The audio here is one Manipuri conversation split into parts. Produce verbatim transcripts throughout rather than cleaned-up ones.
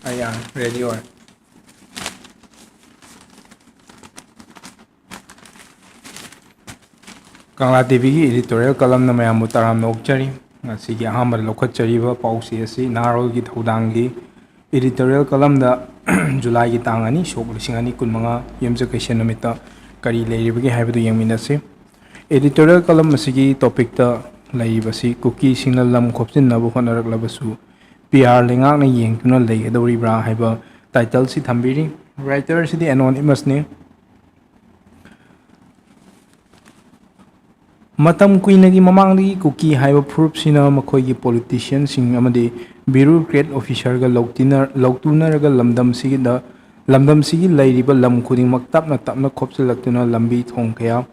ꯑꯩ ꯌꯥꯔꯦ, ready ꯑꯣꯏꯔꯦ꯫ ꯀꯪꯂꯥ ꯇꯤꯚꯤꯒꯤ editorial columnꯗ ꯃꯌꯥꯝꯕꯨ ꯇꯔꯥꯝꯅ ꯑꯣꯛꯆꯔꯤ꯫ ꯉꯁꯤꯒꯤ ꯑꯍꯥꯟꯕꯗ ꯂꯧꯈꯠꯆꯔꯤꯕ ꯄꯥꯎꯆꯦ ꯑꯁꯤ ꯅꯍꯥꯔꯣꯜꯒꯤ ꯊꯧꯗꯥꯡꯒꯤ editorial columnꯗ ꯖꯨꯂꯥꯏꯒꯤ ꯇꯥꯡ ꯑꯅꯤ, ꯁꯣꯛ ꯂꯤꯁꯤꯡ ꯑꯅꯤ ꯀꯨꯟꯃꯉꯥ, ꯌꯨꯝꯖꯀꯩꯁ ꯅꯨꯃꯤꯠꯇ ꯀꯔꯤ ꯂꯩꯔꯤꯕꯒꯦ ꯍꯥꯏꯕꯗꯨ ꯌꯦꯡꯃꯤꯟꯅꯁꯤ꯫ Editorial column ꯑꯁꯤꯒꯤ topicꯇ ꯂꯩꯔꯤꯕꯁꯤ ꯀꯨꯀꯤꯁꯤꯡꯅ ꯂꯝ ꯈꯣꯞꯆꯤꯟꯅꯕ ꯍꯣꯠꯅꯔꯛꯂꯕꯁꯨ ꯄꯤꯍꯥꯔ ꯂꯩꯉꯥꯛꯅ ꯌꯦꯡꯗꯨꯅ ꯂꯩꯒꯗꯧꯔꯤꯕ꯭ꯔꯥ ꯍꯥꯏꯕ titleꯁꯤ ꯊꯝꯕꯤꯔꯤ꯫ Writerꯁꯤꯗꯤ anonymousꯅꯤ꯫ ꯃꯇꯝ ꯀꯨꯏꯅꯒꯤ ꯃꯃꯥꯡꯗꯒꯤ ꯀꯨꯀꯤ ꯍꯥꯏꯕ ꯐꯨꯔꯨꯞꯁꯤꯅ ꯃꯈꯣꯏꯒꯤ politicianꯁꯤꯡ ꯑꯃꯗꯤ bureaucrat officerꯒ ꯂꯧꯇꯤꯟꯅ-, ꯂꯧꯇꯨꯅꯔꯒ ꯂꯝꯗꯝꯁꯤꯗ, ꯂꯝꯗꯝꯁꯤꯒꯤ ꯂꯩꯔꯤꯕ ꯂꯝ ꯈꯨꯗꯤꯡꯃꯛ ꯇꯞꯅ ꯇꯞꯅ ꯈꯣꯞꯆꯤꯜꯂꯛꯇꯨꯅ ꯂꯝꯕꯤ ꯊꯣꯡ ꯀꯌꯥ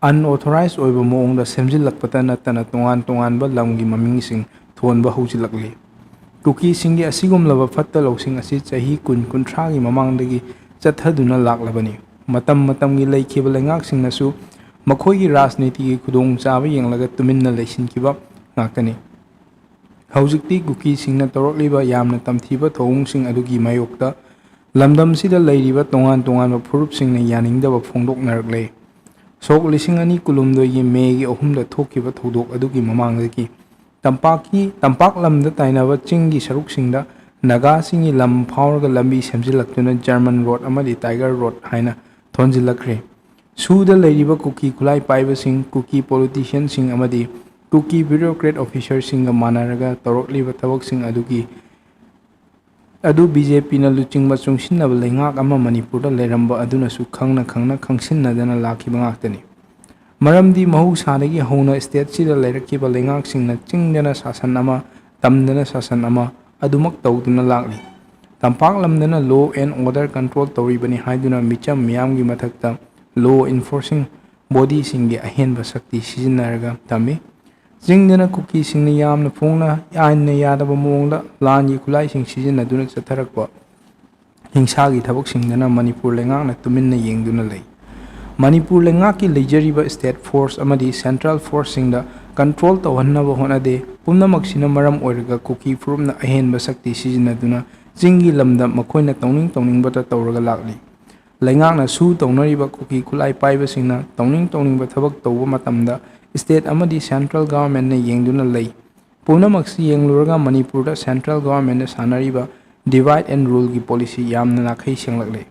unauthorized ꯑꯣꯏꯕ ꯃꯑꯣꯡꯗ ꯁꯦꯝꯖꯤꯜꯂꯛꯄꯇ ꯅꯠꯇꯅ ꯇꯣꯉꯥꯟ ꯇꯣꯉꯥꯟꯕ ꯂꯝꯒꯤ ꯃꯃꯤꯡꯁꯤꯡ ꯊꯣꯟꯕ ꯍꯧꯖꯤꯜꯂꯛꯂꯤ꯫ ꯀꯨꯀꯤꯁꯤꯡꯒꯤ ꯑꯁꯤꯒꯨꯝꯂꯕ ꯐꯠꯇ ꯂꯧꯁꯤꯡ ꯑꯁꯤ ꯆꯍꯤ ꯀꯨꯟ, ꯀꯨꯟꯊ꯭ꯔꯥꯒꯤ ꯃꯃꯥꯡꯗꯒꯤ ꯆꯠꯊꯗꯨꯅ ꯂꯥꯛꯂꯕꯅꯤ꯫ ꯃꯇꯝ ꯃꯇꯝꯒꯤ ꯂꯩꯈꯤꯕ ꯂꯩꯉꯥꯛꯁꯤꯡꯅꯁꯨ ꯃꯈꯣꯏꯒꯤ ꯔꯥꯖꯅꯤꯇꯤꯒꯤ ꯈꯨꯗꯣꯡꯆꯥꯕ ꯌꯦꯡꯂꯒ ꯇꯨꯃꯤꯟꯅ ꯂꯩꯁꯤꯟꯈꯤꯕ ꯉꯥꯛꯇꯅꯤ꯫ ꯍꯧꯖꯤꯛꯇꯤ ꯀꯨꯀꯤꯁꯤꯡꯅ ꯇꯧꯔꯛꯂꯤꯕ ꯌꯥꯝꯅ ꯇꯝꯊꯤꯕ ꯊꯧꯑꯣꯡꯁꯤꯡ ꯑꯗꯨꯒꯤ ꯃꯥꯌꯣꯛꯇ ꯂꯝꯗꯝꯁꯤꯗ ꯂꯩꯔꯤꯕ ꯇꯣꯉꯥꯟ ꯇꯣꯉꯥꯟꯕ ꯐꯨꯔꯨꯞꯁꯤꯡꯅ ꯌꯥꯅꯤꯡꯗꯕ ꯐꯣꯡꯗꯣꯛꯅꯔꯛꯂꯦ꯫ ꯁꯣꯛ ꯂꯤꯁꯤꯡ ꯑꯅꯤ ꯀꯨꯟꯍꯨꯝꯗꯣꯏꯒꯤ ꯃꯦꯒꯤ ꯑꯍꯨꯝꯗ ꯊꯣꯛꯈꯤꯕ ꯊꯧꯗꯣꯛ ꯑꯗꯨꯒꯤ ꯃꯃꯥꯡꯗꯒꯤ ꯇꯝꯄꯥꯛꯀꯤ, ꯇꯝꯄꯥꯛ ꯂꯝꯗ ꯇꯥꯏꯅꯕ ꯆꯤꯡꯒꯤ ꯁꯔꯨꯛꯁꯤꯡꯗ ꯅꯥꯒꯥꯁꯤꯡꯒꯤ ꯂꯝ ꯐꯥꯎꯔꯒ ꯂꯝꯕꯤ ꯁꯦꯝꯖꯤꯜꯂꯛꯇꯨꯅ German road ꯑꯃꯗꯤ Tiger road ꯍꯥꯏꯅ ꯊꯣꯟꯖꯤꯜꯂꯛꯈ꯭ꯔꯦ꯫ ꯁꯨꯗ ꯂꯩꯔꯤꯕ ꯀꯨꯀꯤ ꯈꯨꯠꯂꯥꯏ ꯄꯥꯏꯕꯁꯤꯡ, ꯀꯨꯀꯤ politicianꯁꯤꯡ ꯑꯃꯗꯤ ꯀꯨꯀꯤ bureaucrat officerꯁꯤꯡꯒ ꯃꯥꯟꯅꯔꯒ ꯇꯧꯔꯛꯂꯤꯕ ꯊꯕꯛꯁꯤꯡ ꯑꯗꯨꯒꯤ, ꯑꯗꯨ BJPꯅ ꯂꯨꯆꯤꯡꯕ ꯆꯨꯡꯁꯤꯟꯅꯕ ꯂꯩꯉꯥꯛ ꯑꯃ ꯃꯅꯤꯄꯨꯔꯗ ꯂꯩꯔꯝꯕ ꯑꯗꯨꯅꯁꯨ ꯈꯪꯅ ꯈꯪꯅ ꯈꯪꯁꯤꯟꯅꯗꯅ ꯂꯥꯛꯈꯤꯕ ꯉꯥꯛꯇꯅꯤ꯫ ꯃꯔꯝꯗꯤ ꯃꯍꯧꯁꯥꯗꯒꯤ ꯍꯧꯅ stateꯁꯤꯗ ꯂꯩꯔꯛꯈꯤꯕ ꯂꯩꯉꯥꯛꯁꯤꯡꯅ ꯆꯤꯡꯗꯅ ꯁꯥꯁꯟ ꯑꯃ, ꯇꯝꯗꯅ ꯁꯥꯁꯟ ꯑꯃ ꯑꯗꯨꯃꯛ ꯇꯧꯗꯨꯅ ꯂꯥꯛꯂꯤ꯫ ꯇꯝꯄꯥꯛ ꯂꯝꯗꯅ law and order control ꯇꯧꯔꯤꯕꯅꯤ ꯍꯥꯏꯗꯨꯅ ꯃꯤꯆꯝ ꯃꯤꯌꯥꯝꯒꯤ ꯃꯊꯛꯇ law enforcing bodyꯁꯤꯡꯒꯤ ꯑꯍꯦꯟꯕ ꯁꯛꯇꯤ ꯁꯤꯖꯤꯟꯅꯔꯒ ꯊꯝꯃꯤ꯫ ꯆꯤꯡꯗꯅ ꯀꯨꯀꯤꯁꯤꯡꯅ ꯌꯥꯝꯅ ꯐꯣꯡꯅ ꯑꯥꯏꯟꯅ ꯌꯥꯗꯕ ꯃꯑꯣꯡꯗ ꯂꯥꯟꯒꯤ ꯈꯨꯠꯂꯥꯏꯁꯤꯡ ꯁꯤꯖꯤꯟꯅꯗꯨꯅ ꯆꯠꯊꯔꯛꯄ ꯍꯤꯡꯁꯥꯒꯤ ꯊꯕꯛꯁꯤꯡꯗꯅ ꯃꯅꯤꯄꯨꯔ ꯂꯩꯉꯥꯛꯅ ꯇꯨꯃꯤꯟꯅ ꯌꯦꯡꯗꯨꯅ ꯂꯩ꯫ ꯃꯅꯤꯄꯨꯔ ꯂꯩꯉꯥꯛꯀꯤ ꯂꯩꯖꯔꯤꯕ state force ꯑꯃꯗꯤ central forceꯁꯤꯡꯗ control ꯇꯧꯍꯟꯅꯕ ꯍꯣꯠꯅꯗꯦ꯫ ꯄꯨꯝꯅꯃꯛꯁꯤꯅ ꯃꯔꯝ ꯑꯣꯏꯔꯒ ꯀꯨꯀꯤ ꯐꯨꯔꯨꯞꯅ ꯑꯍꯦꯟꯕ ꯁꯛꯇꯤ ꯁꯤꯖꯤꯟꯅꯗꯨꯅ ꯆꯤꯡꯒꯤ ꯂꯝꯗ ꯃꯈꯣꯏꯅ ꯇꯧꯅꯤꯡ ꯇꯧꯅꯤꯡꯕꯇ ꯇꯧꯔꯒ ꯂꯥꯛꯂꯤ꯫ ꯂꯩꯉꯥꯛꯅ ꯁꯨ ꯇꯧꯅꯔꯤꯕ ꯀꯨꯀꯤ ꯈꯨꯠꯂꯥꯏ ꯄꯥꯏꯕꯁꯤꯡꯅ ꯇꯧꯅꯤꯡ ꯇꯧꯅꯤꯡꯕ ꯊꯕꯛ ꯇꯧꯕ ꯃꯇꯝꯗ state ꯑꯃꯗꯤ central governmentꯅ ꯌꯦꯡꯗꯨꯅ ꯂꯩ꯫ ꯄꯨꯝꯅꯃꯛꯁꯤ ꯌꯦꯡꯂꯨꯔꯒ ꯃꯅꯤꯄꯨꯔꯗ central governmentꯅ ꯁꯥꯟꯅꯔꯤꯕ divide and ruleꯒꯤ policy ꯌꯥꯝꯅ ꯅꯥꯈꯩ ꯁꯦꯡꯂꯛꯂꯦ꯫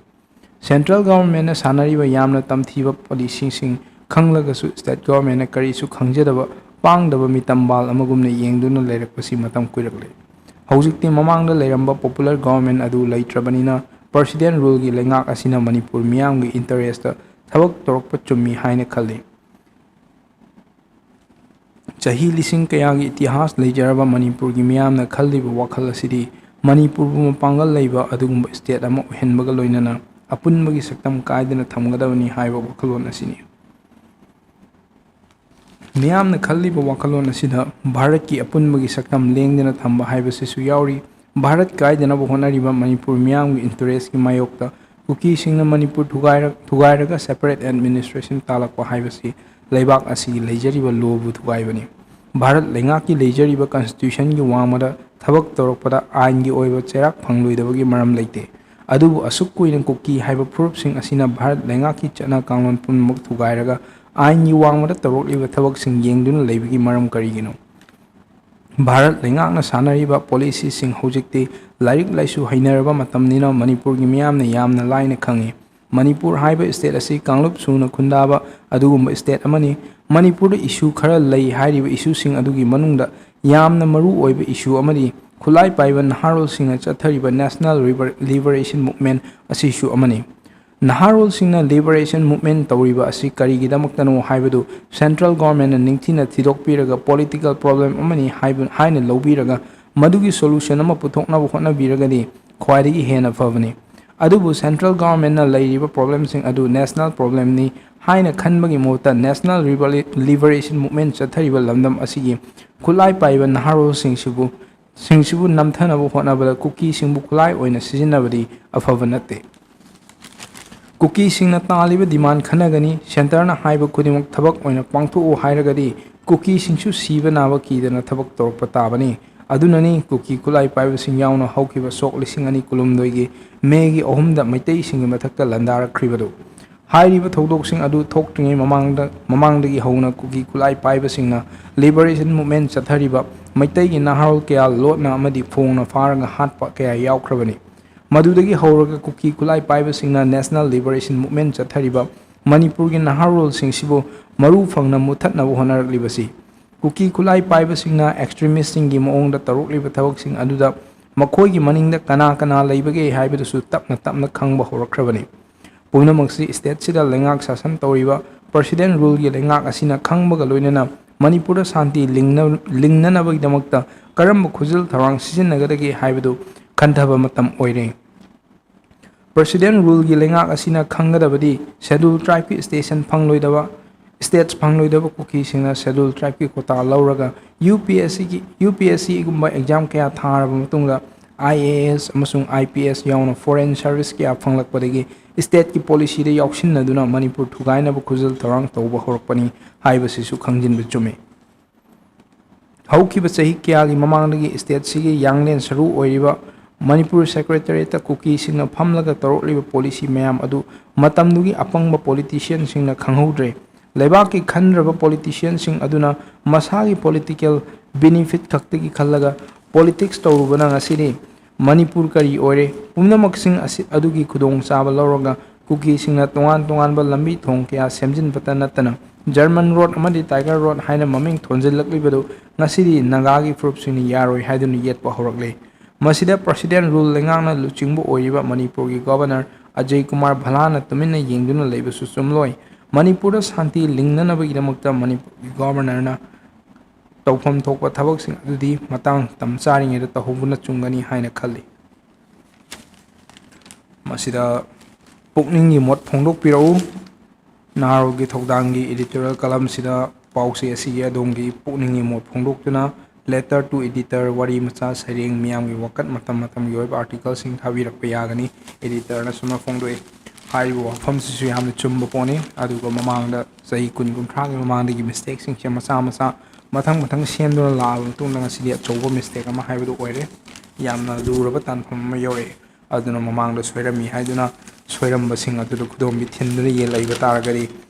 Central governmentꯅ ꯁꯥꯟꯅꯔꯤꯕ ꯌꯥꯝꯅ ꯇꯝꯊꯤꯕ policyꯁꯤꯡ ꯈꯪꯂꯒꯁꯨ state governmentꯅ ꯀꯔꯤꯁꯨ ꯈꯪꯖꯗꯕ ꯄꯥꯡꯗꯕ ꯃꯤꯇꯝꯕꯥꯜ ꯑꯃꯒꯨꯝꯅ ꯌꯦꯡꯗꯨꯅ ꯂꯩꯔꯛꯄꯁꯤ ꯃꯇꯝ ꯀꯨꯏꯔꯛꯂꯦ꯫ ꯍꯧꯖꯤꯛꯇꯤ ꯃꯃꯥꯡꯗ ꯂꯩꯔꯝꯕ popular government ꯑꯗꯨ ꯂꯩꯇ꯭ꯔꯕꯅꯤꯅ President ruleꯒꯤ ꯂꯩꯉꯥꯛ ꯑꯁꯤꯅ ꯃꯅꯤꯄꯨꯔ ꯃꯤꯌꯥꯝꯒꯤ interestꯇ ꯊꯕꯛ ꯇꯧꯔꯛꯄ ꯆꯨꯝꯃꯤ ꯍꯥꯏꯅ ꯈꯜꯂꯤ꯫ ꯆꯍꯤ ꯂꯤꯁꯤꯡ ꯀꯌꯥꯒꯤ ꯏꯇꯤꯍꯥꯁ ꯂꯩꯖꯔꯕ ꯃꯅꯤꯄꯨꯔꯒꯤ ꯃꯤꯌꯥꯝꯅ ꯈꯜꯂꯤꯕ ꯋꯥꯈꯜ ꯑꯁꯤꯗꯤ ꯃꯅꯤꯄꯨꯔꯕꯨ ꯃꯄꯥꯡꯒꯜ ꯂꯩꯕ ꯑꯗꯨꯒꯨꯝꯕ state ꯑꯃ ꯑꯣꯏꯍꯟꯕꯒ ꯂꯣꯏꯅꯅ ꯑꯄꯨꯟꯕꯒꯤ ꯁꯛꯇꯝ ꯀꯥꯏꯗꯅ ꯊꯝꯒꯗꯕꯅꯤ ꯍꯥꯏꯕ ꯋꯥꯈꯜꯂꯣꯟ ꯑꯁꯤꯅꯤ꯫ ꯃꯤꯌꯥꯝꯅ ꯈꯜꯂꯤꯕ ꯋꯥꯈꯜꯂꯣꯟ ꯑꯁꯤꯗ ꯚꯥꯔꯠꯀꯤ ꯑꯄꯨꯟꯕꯒꯤ ꯁꯛꯇꯝ ꯂꯦꯡꯗꯅ ꯊꯝꯕ ꯍꯥꯏꯕꯁꯤꯁꯨ ꯌꯥꯎꯔꯤ꯫ ꯚꯥꯔꯠ ꯀꯥꯏꯗꯅꯕ ꯍꯣꯠꯅꯔꯤꯕ ꯃꯅꯤꯄꯨꯔ ꯃꯤꯌꯥꯝꯒꯤ interestꯀꯤ ꯃꯥꯌꯣꯛꯇ ꯀꯨꯀꯤꯁꯤꯡꯅ ꯃꯅꯤꯄꯨꯔ ꯊꯨꯒꯥꯏꯔ-, ꯊꯨꯒꯥꯏꯔꯒ separate administration ꯇꯥꯜꯂꯛꯄ ꯍꯥꯏꯕꯁꯤ ꯂꯩꯕꯥꯛ ꯑꯁꯤꯒꯤ ꯂꯩꯖꯔꯤꯕ lawꯕꯨ ꯊꯨꯒꯥꯏꯕꯅꯤ꯫ ꯚꯥꯔꯠ ꯂꯩꯉꯥꯛꯀꯤ ꯂꯩꯖꯔꯤꯕ constitutionꯒꯤ ꯋꯥꯡꯃꯗ ꯊꯕꯛ ꯇꯧꯔꯛꯄꯗ ꯑꯥꯏꯟꯒꯤ ꯑꯣꯏꯕ ꯆꯩꯔꯥꯛ ꯐꯪꯂꯣꯏꯗꯕꯒꯤ ꯃꯔꯝ ꯂꯩꯇꯦ꯫ ꯑꯗꯨꯕꯨ ꯑꯁꯨꯛ ꯀꯨꯏꯅ ꯀꯨꯀꯤ ꯍꯥꯏꯕ ꯐꯨꯔꯨꯞꯁꯤꯡ ꯑꯁꯤꯅ ꯚꯥꯔꯠ ꯂꯩꯉꯥꯛꯀꯤ ꯆꯠꯅ ꯀꯥꯡꯂꯣꯟ ꯄꯨꯝꯅꯃꯛ ꯊꯨꯒꯥꯏꯔꯒ ꯑꯥꯏꯟꯒꯤ ꯋꯥꯡꯃꯗ ꯇꯧꯔꯛꯂꯤꯕ ꯊꯕꯛꯁꯤꯡ ꯌꯦꯡꯗꯨꯅ ꯂꯩꯕꯒꯤ ꯃꯔꯝ ꯀꯔꯤꯒꯤꯅꯣ? ꯚꯥꯔꯠ ꯂꯩꯉꯥꯛꯅ ꯁꯥꯟꯅꯔꯤꯕ policyꯁꯤꯡ ꯍꯧꯖꯤꯛꯇꯤ ꯂꯥꯏꯔꯤꯛ ꯂꯥꯏꯁꯨ ꯍꯩꯅꯔꯕ ꯃꯇꯝꯅꯤꯅ ꯃꯅꯤꯄꯨꯔꯒꯤ ꯃꯤꯌꯥꯝꯅ ꯌꯥꯝꯅ ꯂꯥꯏꯅ ꯈꯪꯏ꯫ ꯃꯅꯤꯄꯨꯔ ꯍꯥꯏꯕ state ꯑꯁꯤ ꯀꯥꯡꯂꯨꯞ ꯁꯨꯅ ꯈꯨꯟꯗꯥꯕ ꯑꯗꯨꯒꯨꯝꯕ state ꯑꯃꯅꯤ꯫ ꯃꯅꯤꯄꯨꯔꯗ issue ꯈꯔ ꯂꯩ꯫ ꯍꯥꯏꯔꯤꯕ issueꯁꯤꯡ ꯑꯗꯨꯒꯤ ꯃꯅꯨꯡꯗ ꯌꯥꯝꯅ ꯃꯔꯨ ꯑꯣꯏꯕ issue ꯑꯃꯗꯤ ꯈꯨꯠꯂꯥꯏ ꯄꯥꯏꯕ ꯅꯍꯥꯔꯣꯜꯁꯤꯡꯅ ꯆꯠꯊꯔꯤꯕ national liber-, liberation movement ꯑꯁꯤꯁꯨ ꯑꯃꯅꯤ꯫ ꯅꯍꯥꯔꯣꯜꯁꯤꯡꯅ liberation movement ꯇꯧꯔꯤꯕ ꯑꯁꯤ ꯀꯔꯤꯒꯤꯗꯃꯛꯇꯅꯣ ꯍꯥꯏꯕꯗꯨ central governmentꯅ ꯅꯤꯡꯊꯤꯅ ꯊꯤꯗꯣꯛꯄꯤꯔꯒ political problem ꯑꯃꯅꯤ ꯍꯥꯏꯕ, ꯍꯥꯏꯅ ꯂꯧꯕꯤꯔꯒ ꯃꯗꯨꯒꯤ solution ꯑꯃ ꯄꯨꯊꯣꯛꯅꯕ ꯍꯣꯠꯅꯕꯤꯔꯒꯗꯤ ꯈ꯭ꯋꯥꯏꯗꯒꯤ ꯍꯦꯟꯅ ꯐꯕꯅꯤ꯫ ꯑꯗꯨꯕꯨ central governmentꯅ ꯂꯩꯔꯤꯕ problemꯁꯤꯡ ꯑꯗꯨ national problemꯅꯤ ꯍꯥꯏꯅ ꯈꯟꯕꯒꯤ ꯃꯍꯨꯠꯇ national libera-, liberation movement ꯆꯠꯊꯔꯤꯕ ꯂꯝꯗꯝ ꯑꯁꯤꯒꯤ ꯈꯨꯠꯂꯥꯏ ꯄꯥꯏꯕ ꯅꯍꯥꯔꯣꯜꯁꯤꯡꯁꯤꯕꯨ, ꯁꯤꯡꯁꯤꯕꯨ ꯅꯝꯊꯅꯕ ꯍꯣꯠꯅꯕꯗ ꯀꯨꯀꯤꯁꯤꯡꯕꯨ ꯈꯨꯠꯂꯥꯏ ꯑꯣꯏꯅ ꯁꯤꯖꯤꯟꯅꯕꯗꯤ ꯑꯐꯕ ꯅꯠꯇꯦ꯫ ꯀꯨꯀꯤꯁꯤꯡꯅ ꯇꯥꯜꯂꯤꯕ demand ꯈꯟꯅꯒꯅꯤ꯫ Centreꯅ ꯍꯥꯏꯕ ꯈꯨꯗꯤꯡꯃꯛ ꯊꯕꯛ ꯑꯣꯏꯅ ꯄꯥꯡꯊꯣꯛꯎ ꯍꯥꯏꯔꯒꯗꯤ ꯀꯨꯀꯤꯁꯤꯡꯁꯨ ꯁꯤꯕ ꯅꯥꯕ ꯀꯤꯗꯅ ꯊꯕꯛ ꯇꯧꯔꯛꯄ ꯇꯥꯕꯅꯤ꯫ ꯑꯗꯨꯅꯅꯤ ꯀꯨꯀꯤ ꯈꯨꯠꯂꯥꯏ ꯄꯥꯏꯕꯁꯤꯡ ꯌꯥꯎꯅ ꯍꯧꯈꯤꯕ ꯁꯣꯛ ꯂꯤꯁꯤꯡ ꯑꯅꯤ ꯀꯨꯟꯍꯨꯝꯗꯣꯏꯒꯤ ꯃꯦꯒꯤ ꯑꯍꯨꯝꯗ ꯃꯩꯇꯩꯁꯤꯡꯒꯤ ꯃꯊꯛꯇ ꯂꯥꯟꯗꯥꯔꯛꯈ꯭ꯔꯤꯕꯗꯨ꯫ ꯍꯥꯏꯔꯤꯕ ꯊꯧꯗꯣꯛꯁꯤꯡ ꯑꯗꯨ ꯊꯣꯛꯇ꯭ꯔꯤꯉꯩ ꯃꯃꯥꯡꯗ, ꯃꯃꯥꯡꯗꯒꯤ ꯍꯧꯅ ꯀꯨꯀꯤ ꯈꯨꯠꯂꯥꯏ ꯄꯥꯏꯕꯁꯤꯡꯅ liberation movement ꯆꯠꯊꯔꯤꯕ ꯃꯩꯇꯩꯒꯤ ꯅꯍꯥꯔꯣꯜ ꯀꯌꯥ ꯂꯣꯠꯅ ꯑꯃꯗꯤ ꯐꯣꯡꯅ ꯐꯥꯔꯒ ꯍꯥꯠꯄ ꯀꯌꯥ ꯌꯥꯎꯈ꯭ꯔꯕꯅꯤ꯫ ꯃꯗꯨꯗꯒꯤ ꯍꯧꯔꯒ ꯀꯨꯀꯤ ꯈꯨꯠꯂꯥꯏ ꯄꯥꯏꯕꯁꯤꯡꯅ National Liberation Movement ꯆꯠꯊꯔꯤꯕ ꯃꯅꯤꯄꯨꯔꯒꯤ ꯅꯍꯥꯔꯣꯜꯁꯤꯡꯁꯤꯕꯨ ꯃꯔꯨ ꯐꯪꯅ ꯃꯨꯠꯊꯠꯅꯕ ꯍꯣꯠꯅꯔꯛꯂꯤꯕꯁꯤ꯫ ꯀꯨꯀꯤ ꯈꯨꯠꯂꯥꯏ ꯄꯥꯏꯕꯁꯤꯡꯅ extremistꯁꯤꯡꯒꯤ ꯃꯑꯣꯡꯗ ꯇꯧꯔꯛꯂꯤꯕ ꯊꯕꯛꯁꯤꯡ ꯑꯗꯨꯗ ꯃꯈꯣꯏꯒꯤ ꯃꯅꯤꯡꯗ ꯀꯅꯥ ꯀꯅꯥ ꯂꯩꯕꯒꯦ ꯍꯥꯏꯕꯗꯨꯁꯨ ꯇꯞꯅ ꯇꯞꯅ ꯈꯪꯕ ꯍꯧꯔꯛꯈ꯭ꯔꯕꯅꯤ꯫ ꯄꯨꯝꯅꯃꯛꯁꯤ stateꯁꯤꯗ ꯂꯩꯉꯥꯛ ꯁꯥꯁꯟ ꯇꯧꯔꯤꯕ President Ruleꯒꯤ ꯂꯩꯉꯥꯛ ꯑꯁꯤꯅ ꯈꯪꯕꯒ ꯂꯣꯏꯅꯅ ꯃꯅꯤꯄꯨꯔꯗ ꯁꯥꯟꯇꯤ ꯂꯤꯡꯅ-, ꯂꯤꯡꯅꯅꯕꯒꯤꯗꯃꯛꯇ ꯀꯔꯝꯕ ꯈꯨꯖꯤꯜ ꯊꯧꯔꯥꯡ ꯁꯤꯖꯤꯟꯅꯒꯗꯒꯦ ꯍꯥꯏꯕꯗꯨ ꯈꯟꯊꯕ ꯃꯇꯝ ꯑꯣꯏꯔꯦ꯫ President Ruleꯒꯤ ꯂꯩꯉꯥꯛ ꯑꯁꯤꯅ ꯈꯪꯒꯗꯕꯗꯤ Scheduled Tribeꯀꯤ status ꯐꯪꯂꯣꯏꯗꯕ, status ꯐꯪꯂꯣꯏꯗꯕ ꯀꯨꯀꯤꯁꯤꯡꯅ Scheduled Tribeꯀꯤ quota ꯂꯧꯔꯒ UPSCꯒꯤ, UPSCꯒꯨꯝꯕ exam ꯀꯌꯥ ꯊꯥꯔꯕ ꯃꯇꯨꯡꯗ IAS ꯑꯃꯁꯨꯡ IPS ꯌꯥꯎꯅ foreign service ꯀꯌꯥ ꯐꯪꯂꯛꯄꯗꯒꯤ stateꯀꯤ policyꯗ ꯌꯥꯎꯁꯤꯟꯅꯗꯨꯅ ꯃꯅꯤꯄꯨꯔ ꯊꯨꯒꯥꯏꯅꯕ ꯈꯨꯖꯤꯜ ꯊꯧꯔꯥꯡ ꯇꯧꯕ ꯍꯧꯔꯛꯄꯅꯤ ꯍꯥꯏꯕꯁꯤꯁꯨ ꯈꯪꯖꯤꯟꯕ ꯆꯨꯝꯃꯤ꯫ ꯍꯧꯈꯤꯕ ꯆꯍꯤ ꯀꯌꯥꯒꯤ ꯃꯃꯥꯡꯗꯒꯤ stateꯁꯤꯒꯤ ꯌꯥꯡꯂꯦꯟ ꯁꯔꯨ ꯑꯣꯏꯔꯤꯕ ꯃꯅꯤꯄꯨꯔ Secretariatꯇ ꯀꯨꯀꯤꯁꯤꯡꯅ ꯐꯝꯂꯒ ꯇꯧꯔꯛꯂꯤꯕ policy ꯃꯌꯥꯝ ꯑꯗꯨ ꯃꯇꯝꯗꯨꯒꯤ ꯑꯄꯪꯕ politicianꯁꯤꯡꯅ ꯈꯪꯍꯧꯗ꯭ꯔꯦ꯫ ꯂꯩꯕꯥꯛꯀꯤ ꯈꯟꯗ꯭ꯔꯕ politicianꯁꯤꯡ ꯑꯗꯨꯅ ꯃꯁꯥꯒꯤ political benefit ꯈꯛꯇꯒꯤ ꯈꯜꯂꯒ politics ꯇꯧꯔꯨꯕꯅ ꯉꯁꯤꯗꯤ ꯃꯅꯤꯄꯨꯔ ꯀꯔꯤ ꯑꯣꯏꯔꯦ? ꯄꯨꯝꯅꯃꯛꯁꯤꯡ ꯑꯁꯤ, ꯑꯗꯨꯒꯤ ꯈꯨꯗꯣꯡꯆꯥꯕ ꯂꯧꯔꯒ ꯀꯨꯀꯤꯁꯤꯡꯅ ꯇꯣꯉꯥꯟ ꯇꯣꯉꯥꯟꯕ ꯂꯝꯕꯤ ꯊꯣꯡ ꯀꯌꯥ ꯁꯦꯝꯖꯤꯟꯕꯇ ꯅꯠꯇꯅ German Road ꯑꯃꯗꯤ Tiger Road ꯍꯥꯏꯅ ꯃꯃꯤꯡ ꯊꯣꯟꯖꯤꯜꯂꯛꯂꯤꯕꯗꯨ ꯉꯁꯤꯗꯤ ꯅꯥꯒꯥꯒꯤ ꯐꯨꯔꯨꯞꯁꯤꯡꯅ ꯌꯥꯔꯣꯏ ꯍꯥꯏꯗꯨꯅ ꯌꯦꯠꯄ ꯍꯧꯔꯛꯂꯦ꯫ ꯃꯁꯤꯗ President Rule ꯂꯩꯉꯥꯛꯅ ꯂꯨꯆꯤꯡꯕ ꯑꯣꯏꯔꯤꯕ ꯃꯅꯤꯄꯨꯔꯒꯤ Governor ꯑꯖꯌ ꯀꯨꯃꯥꯔ ꯚꯜꯂꯥꯅ ꯇꯨꯃꯤꯟꯅ ꯌꯦꯡꯗꯨꯅ ꯂꯩꯕꯁꯨ ꯆꯨꯝꯂꯣꯏ꯫ ꯃꯅꯤꯄꯨꯔꯗ ꯁꯥꯟꯇꯤ ꯂꯤꯡꯅꯅꯕꯒꯤꯗꯃꯛꯇ ꯃꯅꯤꯄꯨꯔꯒꯤ Governorꯅ ꯇꯧꯐꯝ ꯊꯣꯛꯄ ꯊꯕꯛꯁꯤꯡ ꯑꯗꯨꯗꯤ ꯃꯇꯥꯡ ꯃꯇꯝ ꯆꯥꯔꯤꯉꯩꯗ ꯇꯧꯍꯧꯕꯅ ꯆꯨꯝꯒꯅꯤ ꯍꯥꯏꯅ ꯈꯜꯂꯤ꯫ ꯃꯁꯤꯗ ꯄꯨꯛꯅꯤꯡꯒꯤ ꯃꯣꯠ ꯐꯣꯡꯗꯣꯛꯄꯤꯔꯛꯎ꯫ ꯅꯍꯥꯔꯣꯜꯒꯤ ꯊꯧꯗꯥꯡꯒꯤ editorial columnꯁꯤꯗ ꯄꯥꯎꯆꯦ ꯑꯁꯤꯒꯤ ꯑꯗꯣꯝꯒꯤ ꯄꯨꯛꯅꯤꯡꯒꯤ ꯃꯣꯠ ꯐꯣꯡꯗꯣꯛꯇꯨꯅ letter to editor, ꯋꯥꯔꯤ ꯃꯆꯥ ꯁꯩꯔꯦꯡ, ꯃꯤꯌꯥꯝꯒꯤ ꯋꯥꯀꯠ, ꯃꯇꯝ ꯃꯇꯝꯒꯤ ꯑꯣꯏꯕ articleꯁꯤꯡ ꯊꯥꯕꯤꯔꯛꯄ ꯌꯥꯒꯅꯤ꯫ Editorꯅ ꯁꯨꯝꯅ ꯐꯣꯡꯗꯣꯛꯏ꯫ ꯍꯥꯏꯔꯤꯕ ꯋꯥꯐꯝꯁꯤꯁꯨ ꯌꯥꯝꯅ ꯆꯨꯝꯕ ꯄꯣꯠꯅꯤ꯫ ꯑꯗꯨꯒ ꯃꯃꯥꯡꯗ ꯆꯍꯤ ꯀꯨꯟ ꯀꯨꯟꯊ꯭ꯔꯥꯒꯤ ꯃꯃꯥꯡꯗꯒꯤ ꯃꯤꯁꯇꯦꯛꯁꯤꯡꯁꯦ ꯃꯆꯥ ꯃꯆꯥ ꯃꯊꯪ ꯃꯊꯪ ꯁꯦꯝꯗꯨꯅ ꯂꯥꯛꯑꯕ ꯃꯇꯨꯡꯗ ꯉꯁꯤꯗꯤ ꯑꯆꯧꯕ ꯃꯤꯁꯇꯦꯛ ꯑꯃ ꯍꯥꯏꯕꯗꯨ ꯑꯣꯏꯔꯦ꯫ ꯌꯥꯝꯅ ꯂꯨꯔꯕ ꯇꯥꯟꯐꯝ ꯑꯃ ꯌꯧꯔꯛꯑꯦ꯫ ꯑꯗꯨꯅ ꯃꯃꯥꯡꯗ ꯁꯣꯏꯔꯝꯃꯤ ꯍꯥꯏꯗꯨꯅ ꯁꯣꯏꯔꯝꯕꯁꯤꯡ ꯑꯗꯨꯗ ꯈꯨꯗꯣꯝꯕꯤ ꯊꯤꯟꯗꯨꯅ ꯌꯦꯟ ꯂꯩꯕ ꯇꯥꯔꯒꯗꯤ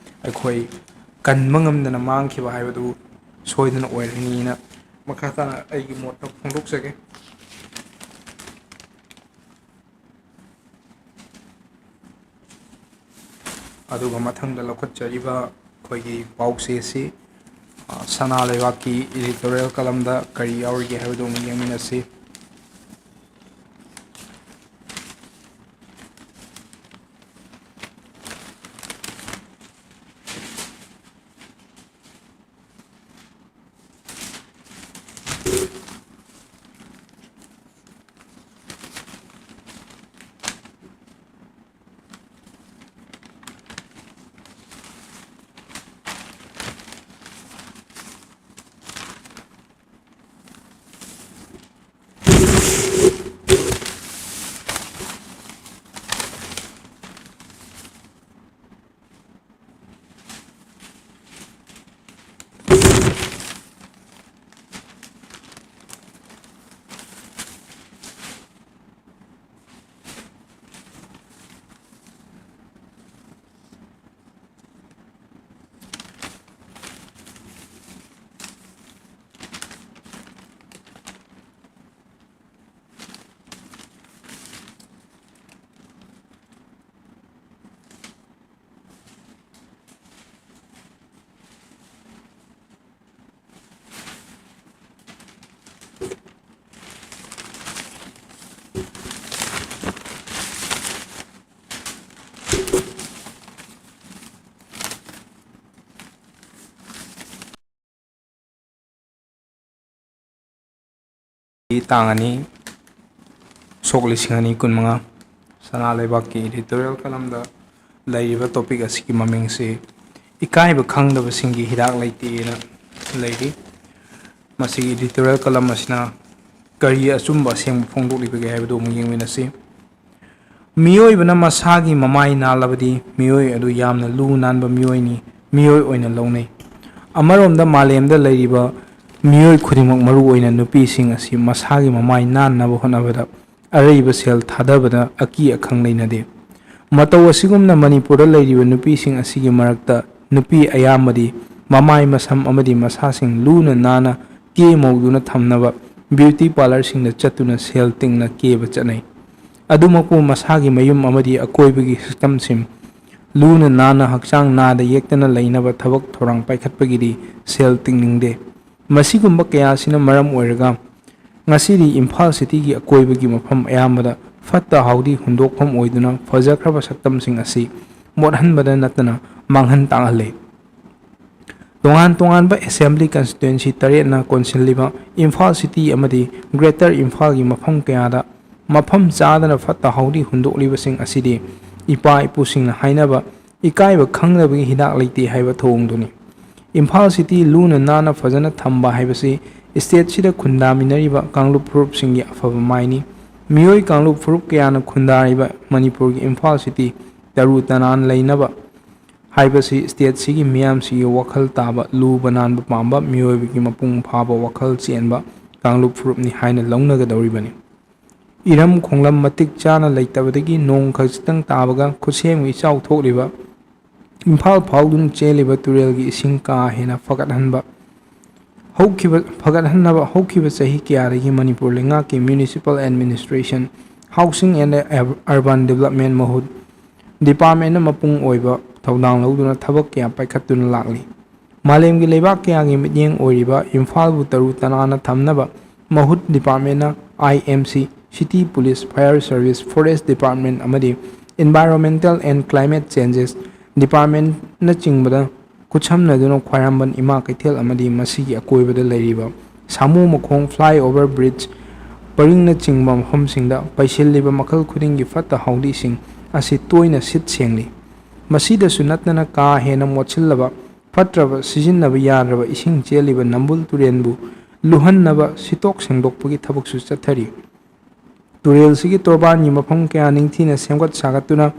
ꯑꯩꯈꯣꯏ ꯀꯟꯕ ꯉꯝꯗꯅ ꯃꯥꯡꯈꯤꯕ ꯍꯥꯏꯕꯗꯨ ꯁꯣꯏꯗꯅ ꯑꯣꯏꯔꯅꯤꯅ ꯃꯈꯥ ꯇꯥꯅ ꯑꯩꯒꯤ ꯃꯣꯠꯇ ꯐꯣꯡꯗꯣꯛꯆꯒꯦ꯫ ꯑꯗꯨꯒ ꯃꯊꯪꯗ ꯂꯧꯈꯠꯆꯔꯤꯕ ꯑꯩꯈꯣꯏꯒꯤ ꯄꯥꯎꯆꯦ ꯑꯁꯤ, ꯑ, ꯁꯅꯥ ꯂꯩꯕꯥꯛꯀꯤ editorial column ꯗ ꯀꯔꯤ ꯌꯥꯎꯔꯤꯒꯦ ꯍꯥꯏꯕꯗꯨ ꯑꯃꯨꯛ ꯌꯦꯡꯃꯤꯟꯅꯁꯤ꯫ ꯇꯥꯡ ꯑꯅꯤ, ꯁꯣꯛ ꯂꯤꯁꯤꯡ ꯑꯅꯤ ꯀꯨꯟꯃꯉꯥ꯫ ꯁꯅꯥ ꯂꯩꯕꯥꯛꯀꯤ editorial column ꯗ ꯂꯩꯔꯤꯕ topic ꯑꯁꯤꯒꯤ ꯃꯃꯤꯡꯁꯤ "ꯏꯀꯥꯏꯕ ꯈꯪꯗꯕꯁꯤꯡꯒꯤ ꯍꯤꯗꯥꯛ ꯂꯩꯇꯦ"ꯅ ꯂꯩꯔꯤ꯫ ꯃꯁꯤꯒꯤ editorial column ꯑꯁꯤꯅ ꯀꯔꯤ ꯑꯆꯨꯝꯕ ꯑꯁꯦꯡꯕ ꯐꯣꯡꯗꯣꯛꯂꯤꯕꯒꯦ ꯍꯥꯏꯕꯗꯨ ꯑꯃꯨꯛ ꯌꯦꯡꯃꯤꯟꯅꯁꯤ꯫ ꯃꯤꯑꯣꯏꯕꯅ ꯃꯁꯥꯒꯤ ꯃꯃꯥꯏ ꯅꯥꯜꯂꯕꯗꯤ ꯃꯤꯑꯣꯏ ꯑꯗꯨ ꯌꯥꯝꯅ ꯂꯨ ꯅꯥꯟꯕ ꯃꯤꯑꯣꯏꯅꯤ, ꯃꯤꯑꯣꯏ ꯑꯣꯏꯅ ꯂꯧꯅꯩ꯫ ꯑꯃꯔꯣꯝꯗ ꯃꯥꯂꯦꯝꯗ ꯂꯩꯔꯤꯕ ꯃꯤꯑꯣꯏ ꯈꯨꯗꯤꯡꯃꯛ, ꯃꯔꯨꯑꯣꯏꯅ ꯅꯨꯄꯤꯁꯤꯡ ꯑꯁꯤ ꯃꯁꯥꯒꯤ ꯃꯃꯥꯏ ꯅꯥꯟꯅꯕ ꯍꯣꯠꯅꯕꯗ ꯑꯔꯩꯕ ꯁꯦꯜ ꯊꯥꯗꯕꯗ ꯑꯀꯤ ꯑꯈꯪ ꯂꯩꯅꯗꯦ꯫ ꯃꯇꯧ ꯑꯁꯤꯒꯨꯝꯅ ꯃꯅꯤꯄꯨꯔꯗ ꯂꯩꯔꯤꯕ ꯅꯨꯄꯤꯁꯤꯡ ꯑꯁꯤꯒꯤ ꯃꯔꯛꯇ ꯅꯨꯄꯤ ꯑꯌꯥꯝꯕꯗꯤ ꯃꯃꯥꯏ ꯃꯁꯝ ꯑꯃꯗꯤ ꯃꯁꯥꯁꯤꯡ ꯂꯨꯅ ꯅꯥꯟꯅ ꯀꯦ ꯃꯧꯗꯨꯅ ꯊꯝꯅꯕ ꯕ꯭ꯌꯨꯇꯤ ꯄꯥꯔꯂꯔꯁꯤꯡꯗ ꯆꯠꯇꯨꯅ ꯁꯦꯜ ꯇꯤꯡꯅ ꯀꯦꯕ ꯆꯠꯅꯩ꯫ ꯑꯗꯨꯃꯛꯄꯨ ꯃꯁꯥꯒꯤ ꯃꯌꯨꯝ ꯑꯃꯗꯤ ꯑꯀꯣꯏꯕꯒꯤ ꯁꯛꯇꯝꯁꯤꯡ ꯂꯨꯅ ꯅꯥꯟꯅ ꯍꯛꯆꯥꯡ ꯅꯥꯗ ꯌꯦꯛꯇꯅ ꯂꯩꯅꯕ ꯊꯕꯛ ꯊꯧꯔꯥꯡ ꯄꯥꯏꯈꯠꯄꯒꯤꯗꯤ ꯁꯦꯜ ꯇꯤꯡꯅꯤꯡꯗꯦ꯫ ꯃꯁꯤꯒꯨꯝꯕ ꯀꯌꯥ ꯑꯁꯤꯅ ꯃꯔꯝ ꯑꯣꯏꯔꯒ ꯉꯁꯤꯗꯤ ꯏꯝꯐꯥꯜ ꯁꯤꯇꯤꯒꯤ ꯑꯀꯣꯏꯕꯒꯤ ꯃꯐꯝ ꯑꯌꯥꯝꯕꯗ ꯐꯠꯇ ꯍꯥꯎꯗꯤ ꯍꯨꯟꯗꯣꯛꯐꯝ ꯑꯣꯏꯗꯨꯅ ꯐꯖꯈ꯭ꯔꯕ ꯁꯛꯇꯝꯁꯤꯡ ꯑꯁꯤ ꯃꯣꯠꯍꯟꯕꯗ ꯅꯠꯇꯅ ꯃꯥꯡꯍꯟ ꯇꯥꯛꯍꯜꯂꯦ꯫ ꯇꯣꯉꯥꯟ ꯇꯣꯉꯥꯟꯕ ꯑꯦꯁꯦꯝꯕ꯭ꯂꯤ ꯀꯟꯁꯇꯤꯇ꯭ꯋꯦꯟꯁꯤ ꯇꯔꯦꯠꯅ ꯀꯣꯟꯁꯤꯜꯂꯤꯕ ꯏꯝꯐꯥꯜ ꯁꯤꯇꯤ ꯑꯃꯗꯤ ꯒ꯭ꯔꯦꯇꯔ ꯏꯝꯐꯥꯜꯒꯤ ꯃꯐꯝ ꯀꯌꯥꯗ ꯃꯐꯝ ꯆꯥꯗꯅ ꯐꯠꯇ ꯍꯥꯎꯗꯤ ꯍꯨꯟꯗꯣꯛꯂꯤꯕꯁꯤꯡ ꯑꯁꯤꯗꯤ ꯏꯄꯥ ꯏꯄꯨꯁꯤꯡꯅ ꯍꯥꯏꯅꯕ "ꯏꯀꯥꯏꯕ ꯈꯪꯗꯕꯒꯤ ꯍꯤꯗꯥꯛ ꯂꯩꯇꯦ" ꯍꯥꯏꯕ ꯊꯧꯑꯣꯡꯗꯨꯅꯤ꯫ ꯏꯝꯐꯥꯜ ꯁꯤꯇꯤ ꯂꯨꯅ ꯅꯥꯟꯅ ꯐꯖꯅ ꯊꯝꯕ ꯍꯥꯏꯕꯁꯤ ꯁ꯭ꯇꯦꯠꯁꯤꯗ ꯈꯨꯟꯗꯥꯃꯤꯟꯅꯔꯤꯕ ꯀꯥꯡꯂꯨꯞ ꯐꯨꯔꯨꯞꯁꯤꯡꯒꯤ ꯑꯐꯕ ꯃꯥꯏꯅꯤ꯫ ꯃꯤꯑꯣꯏ ꯀꯥꯡꯂꯨꯞ ꯐꯨꯔꯨꯞ ꯀꯌꯥꯅ ꯈꯨꯟꯗꯥꯔꯤꯕ ꯃꯅꯤꯄꯨꯔꯒꯤ ꯏꯝꯐꯥꯜ ꯁꯤꯇꯤ ꯇꯔꯨ ꯇꯅꯥꯟ ꯂꯩꯅꯕ ꯍꯥꯏꯕꯁꯤ ꯁ꯭ꯇꯦꯠꯁꯤꯒꯤ ꯃꯤꯌꯥꯝꯁꯤꯒꯤ ꯋꯥꯈꯜ ꯇꯥꯕ, ꯂꯨꯕ ꯅꯥꯟꯕ ꯄꯥꯝꯕ ꯃꯤꯑꯣꯏꯕꯒꯤ ꯃꯄꯨꯡ ꯐꯥꯕ ꯋꯥꯈꯜ ꯆꯦꯟꯕ ꯀꯥꯡꯂꯨꯞ ꯐꯨꯔꯨꯞꯅꯤ ꯍꯥꯏꯅ ꯂꯧꯅꯒꯗꯧꯔꯤꯕꯅꯤ꯫ ꯏꯔꯝ ꯈꯣꯡꯂꯝ ꯃꯇꯤꯛ ꯆꯥꯅ ꯂꯩꯇꯕꯗꯒꯤ ꯅꯣꯡ ꯈꯖꯤꯛꯇꯪ ꯇꯥꯕꯒ ꯈꯨꯠꯁꯦꯝꯒꯤ ꯏꯆꯥꯎ ꯊꯣꯛꯂꯤꯕ, ꯏꯝꯐꯥꯜ ꯐꯥꯎꯗꯨꯅ ꯆꯦꯜꯂꯤꯕ ꯇꯨꯔꯦꯜꯒꯤ ꯏꯁꯤꯡ ꯀꯥ ꯍꯦꯟꯅ ꯐꯒꯠꯍꯟꯕ ꯍꯧꯈꯤꯕ, ꯐꯒꯠꯍꯟꯅꯕ ꯍꯧꯈꯤꯕ ꯆꯍꯤ ꯀꯌꯥꯗꯒꯤ ꯃꯅꯤꯄꯨꯔ ꯂꯩꯉꯥꯛꯀꯤ Municipal Administration, Housing and Urban Development ꯃꯍꯨꯠ ꯗꯤꯄꯥꯔꯠꯃꯦꯟꯅ ꯃꯄꯨꯡ ꯑꯣꯏꯕ ꯊꯧꯗꯥꯡ ꯂꯧꯗꯨꯅ ꯊꯕꯛ ꯀꯌꯥ ꯄꯥꯏꯈꯠꯇꯨꯅ ꯂꯥꯛꯂꯤ꯫ ꯃꯥꯂꯦꯝꯒꯤ ꯂꯩꯕꯥꯛ ꯀꯌꯥꯒꯤ ꯃꯤꯠꯌꯦꯡ ꯑꯣꯏꯔꯤꯕ ꯏꯝꯐꯥꯜꯕꯨ ꯇꯔꯨ ꯇꯅꯥꯟꯅ ꯊꯝꯅꯕ ꯃꯍꯨꯠ ꯗꯤꯄꯥꯔꯠꯃꯦꯟꯅ I M C, City Police, Fire Service, Forest Department ꯑꯃꯗꯤ Environmental and Climate Changes Departmentꯅꯆꯤꯡꯕꯗ ꯈꯨꯠꯁꯝꯅꯗꯨꯅ ꯈ꯭ꯋꯥꯏꯔꯝꯕꯟ ꯏꯃꯥ ꯀꯩꯊꯦꯜ ꯑꯃꯗꯤ ꯃꯁꯤꯒꯤ ꯑꯀꯣꯏꯕꯗ ꯂꯩꯔꯤꯕ ꯁꯥꯃꯨ ꯃꯈꯣꯡ, flyover bridge ꯄꯔꯤꯡꯅꯆꯤꯡꯕ ꯃꯐꯝꯁꯤꯡꯗ ꯄꯩꯁꯤꯜꯂꯤꯕ ꯃꯈꯜ ꯈꯨꯗꯤꯡꯒꯤ ꯐꯠꯇ ꯍꯥꯎꯗꯤꯁꯤꯡ ꯑꯁꯤ ꯇꯣꯏꯅ ꯁꯤꯠ ꯁꯦꯡꯂꯤ꯫ ꯃꯁꯤꯗꯁꯨ ꯅꯠꯇꯅ ꯀꯥ ꯍꯦꯟꯅ ꯃꯣꯠꯁꯤꯜꯂꯕ, ꯐꯠꯇ꯭ꯔꯕ, ꯁꯤꯖꯤꯟꯅꯕ ꯌꯥꯗ꯭ꯔꯕ ꯏꯁꯤꯡ ꯆꯦꯜꯂꯤꯕ ꯅꯝꯕꯨꯜ ꯇꯨꯔꯦꯜꯕꯨ ꯂꯨꯍꯟꯅꯕ ꯁꯤꯠꯇꯣꯛ ꯁꯦꯡꯗꯣꯛꯄꯒꯤ ꯊꯕꯛꯁꯨ ꯆꯠꯊꯔꯤ꯫ ꯇꯨꯔꯦꯜꯁꯤꯒꯤ ꯇꯣꯔꯕꯥꯟꯒꯤ ꯃꯐꯝ ꯀꯌꯥ ꯅꯤꯡꯊꯤꯅ ꯁꯦꯝꯒꯠ ꯁꯥꯒꯠꯇꯨꯅ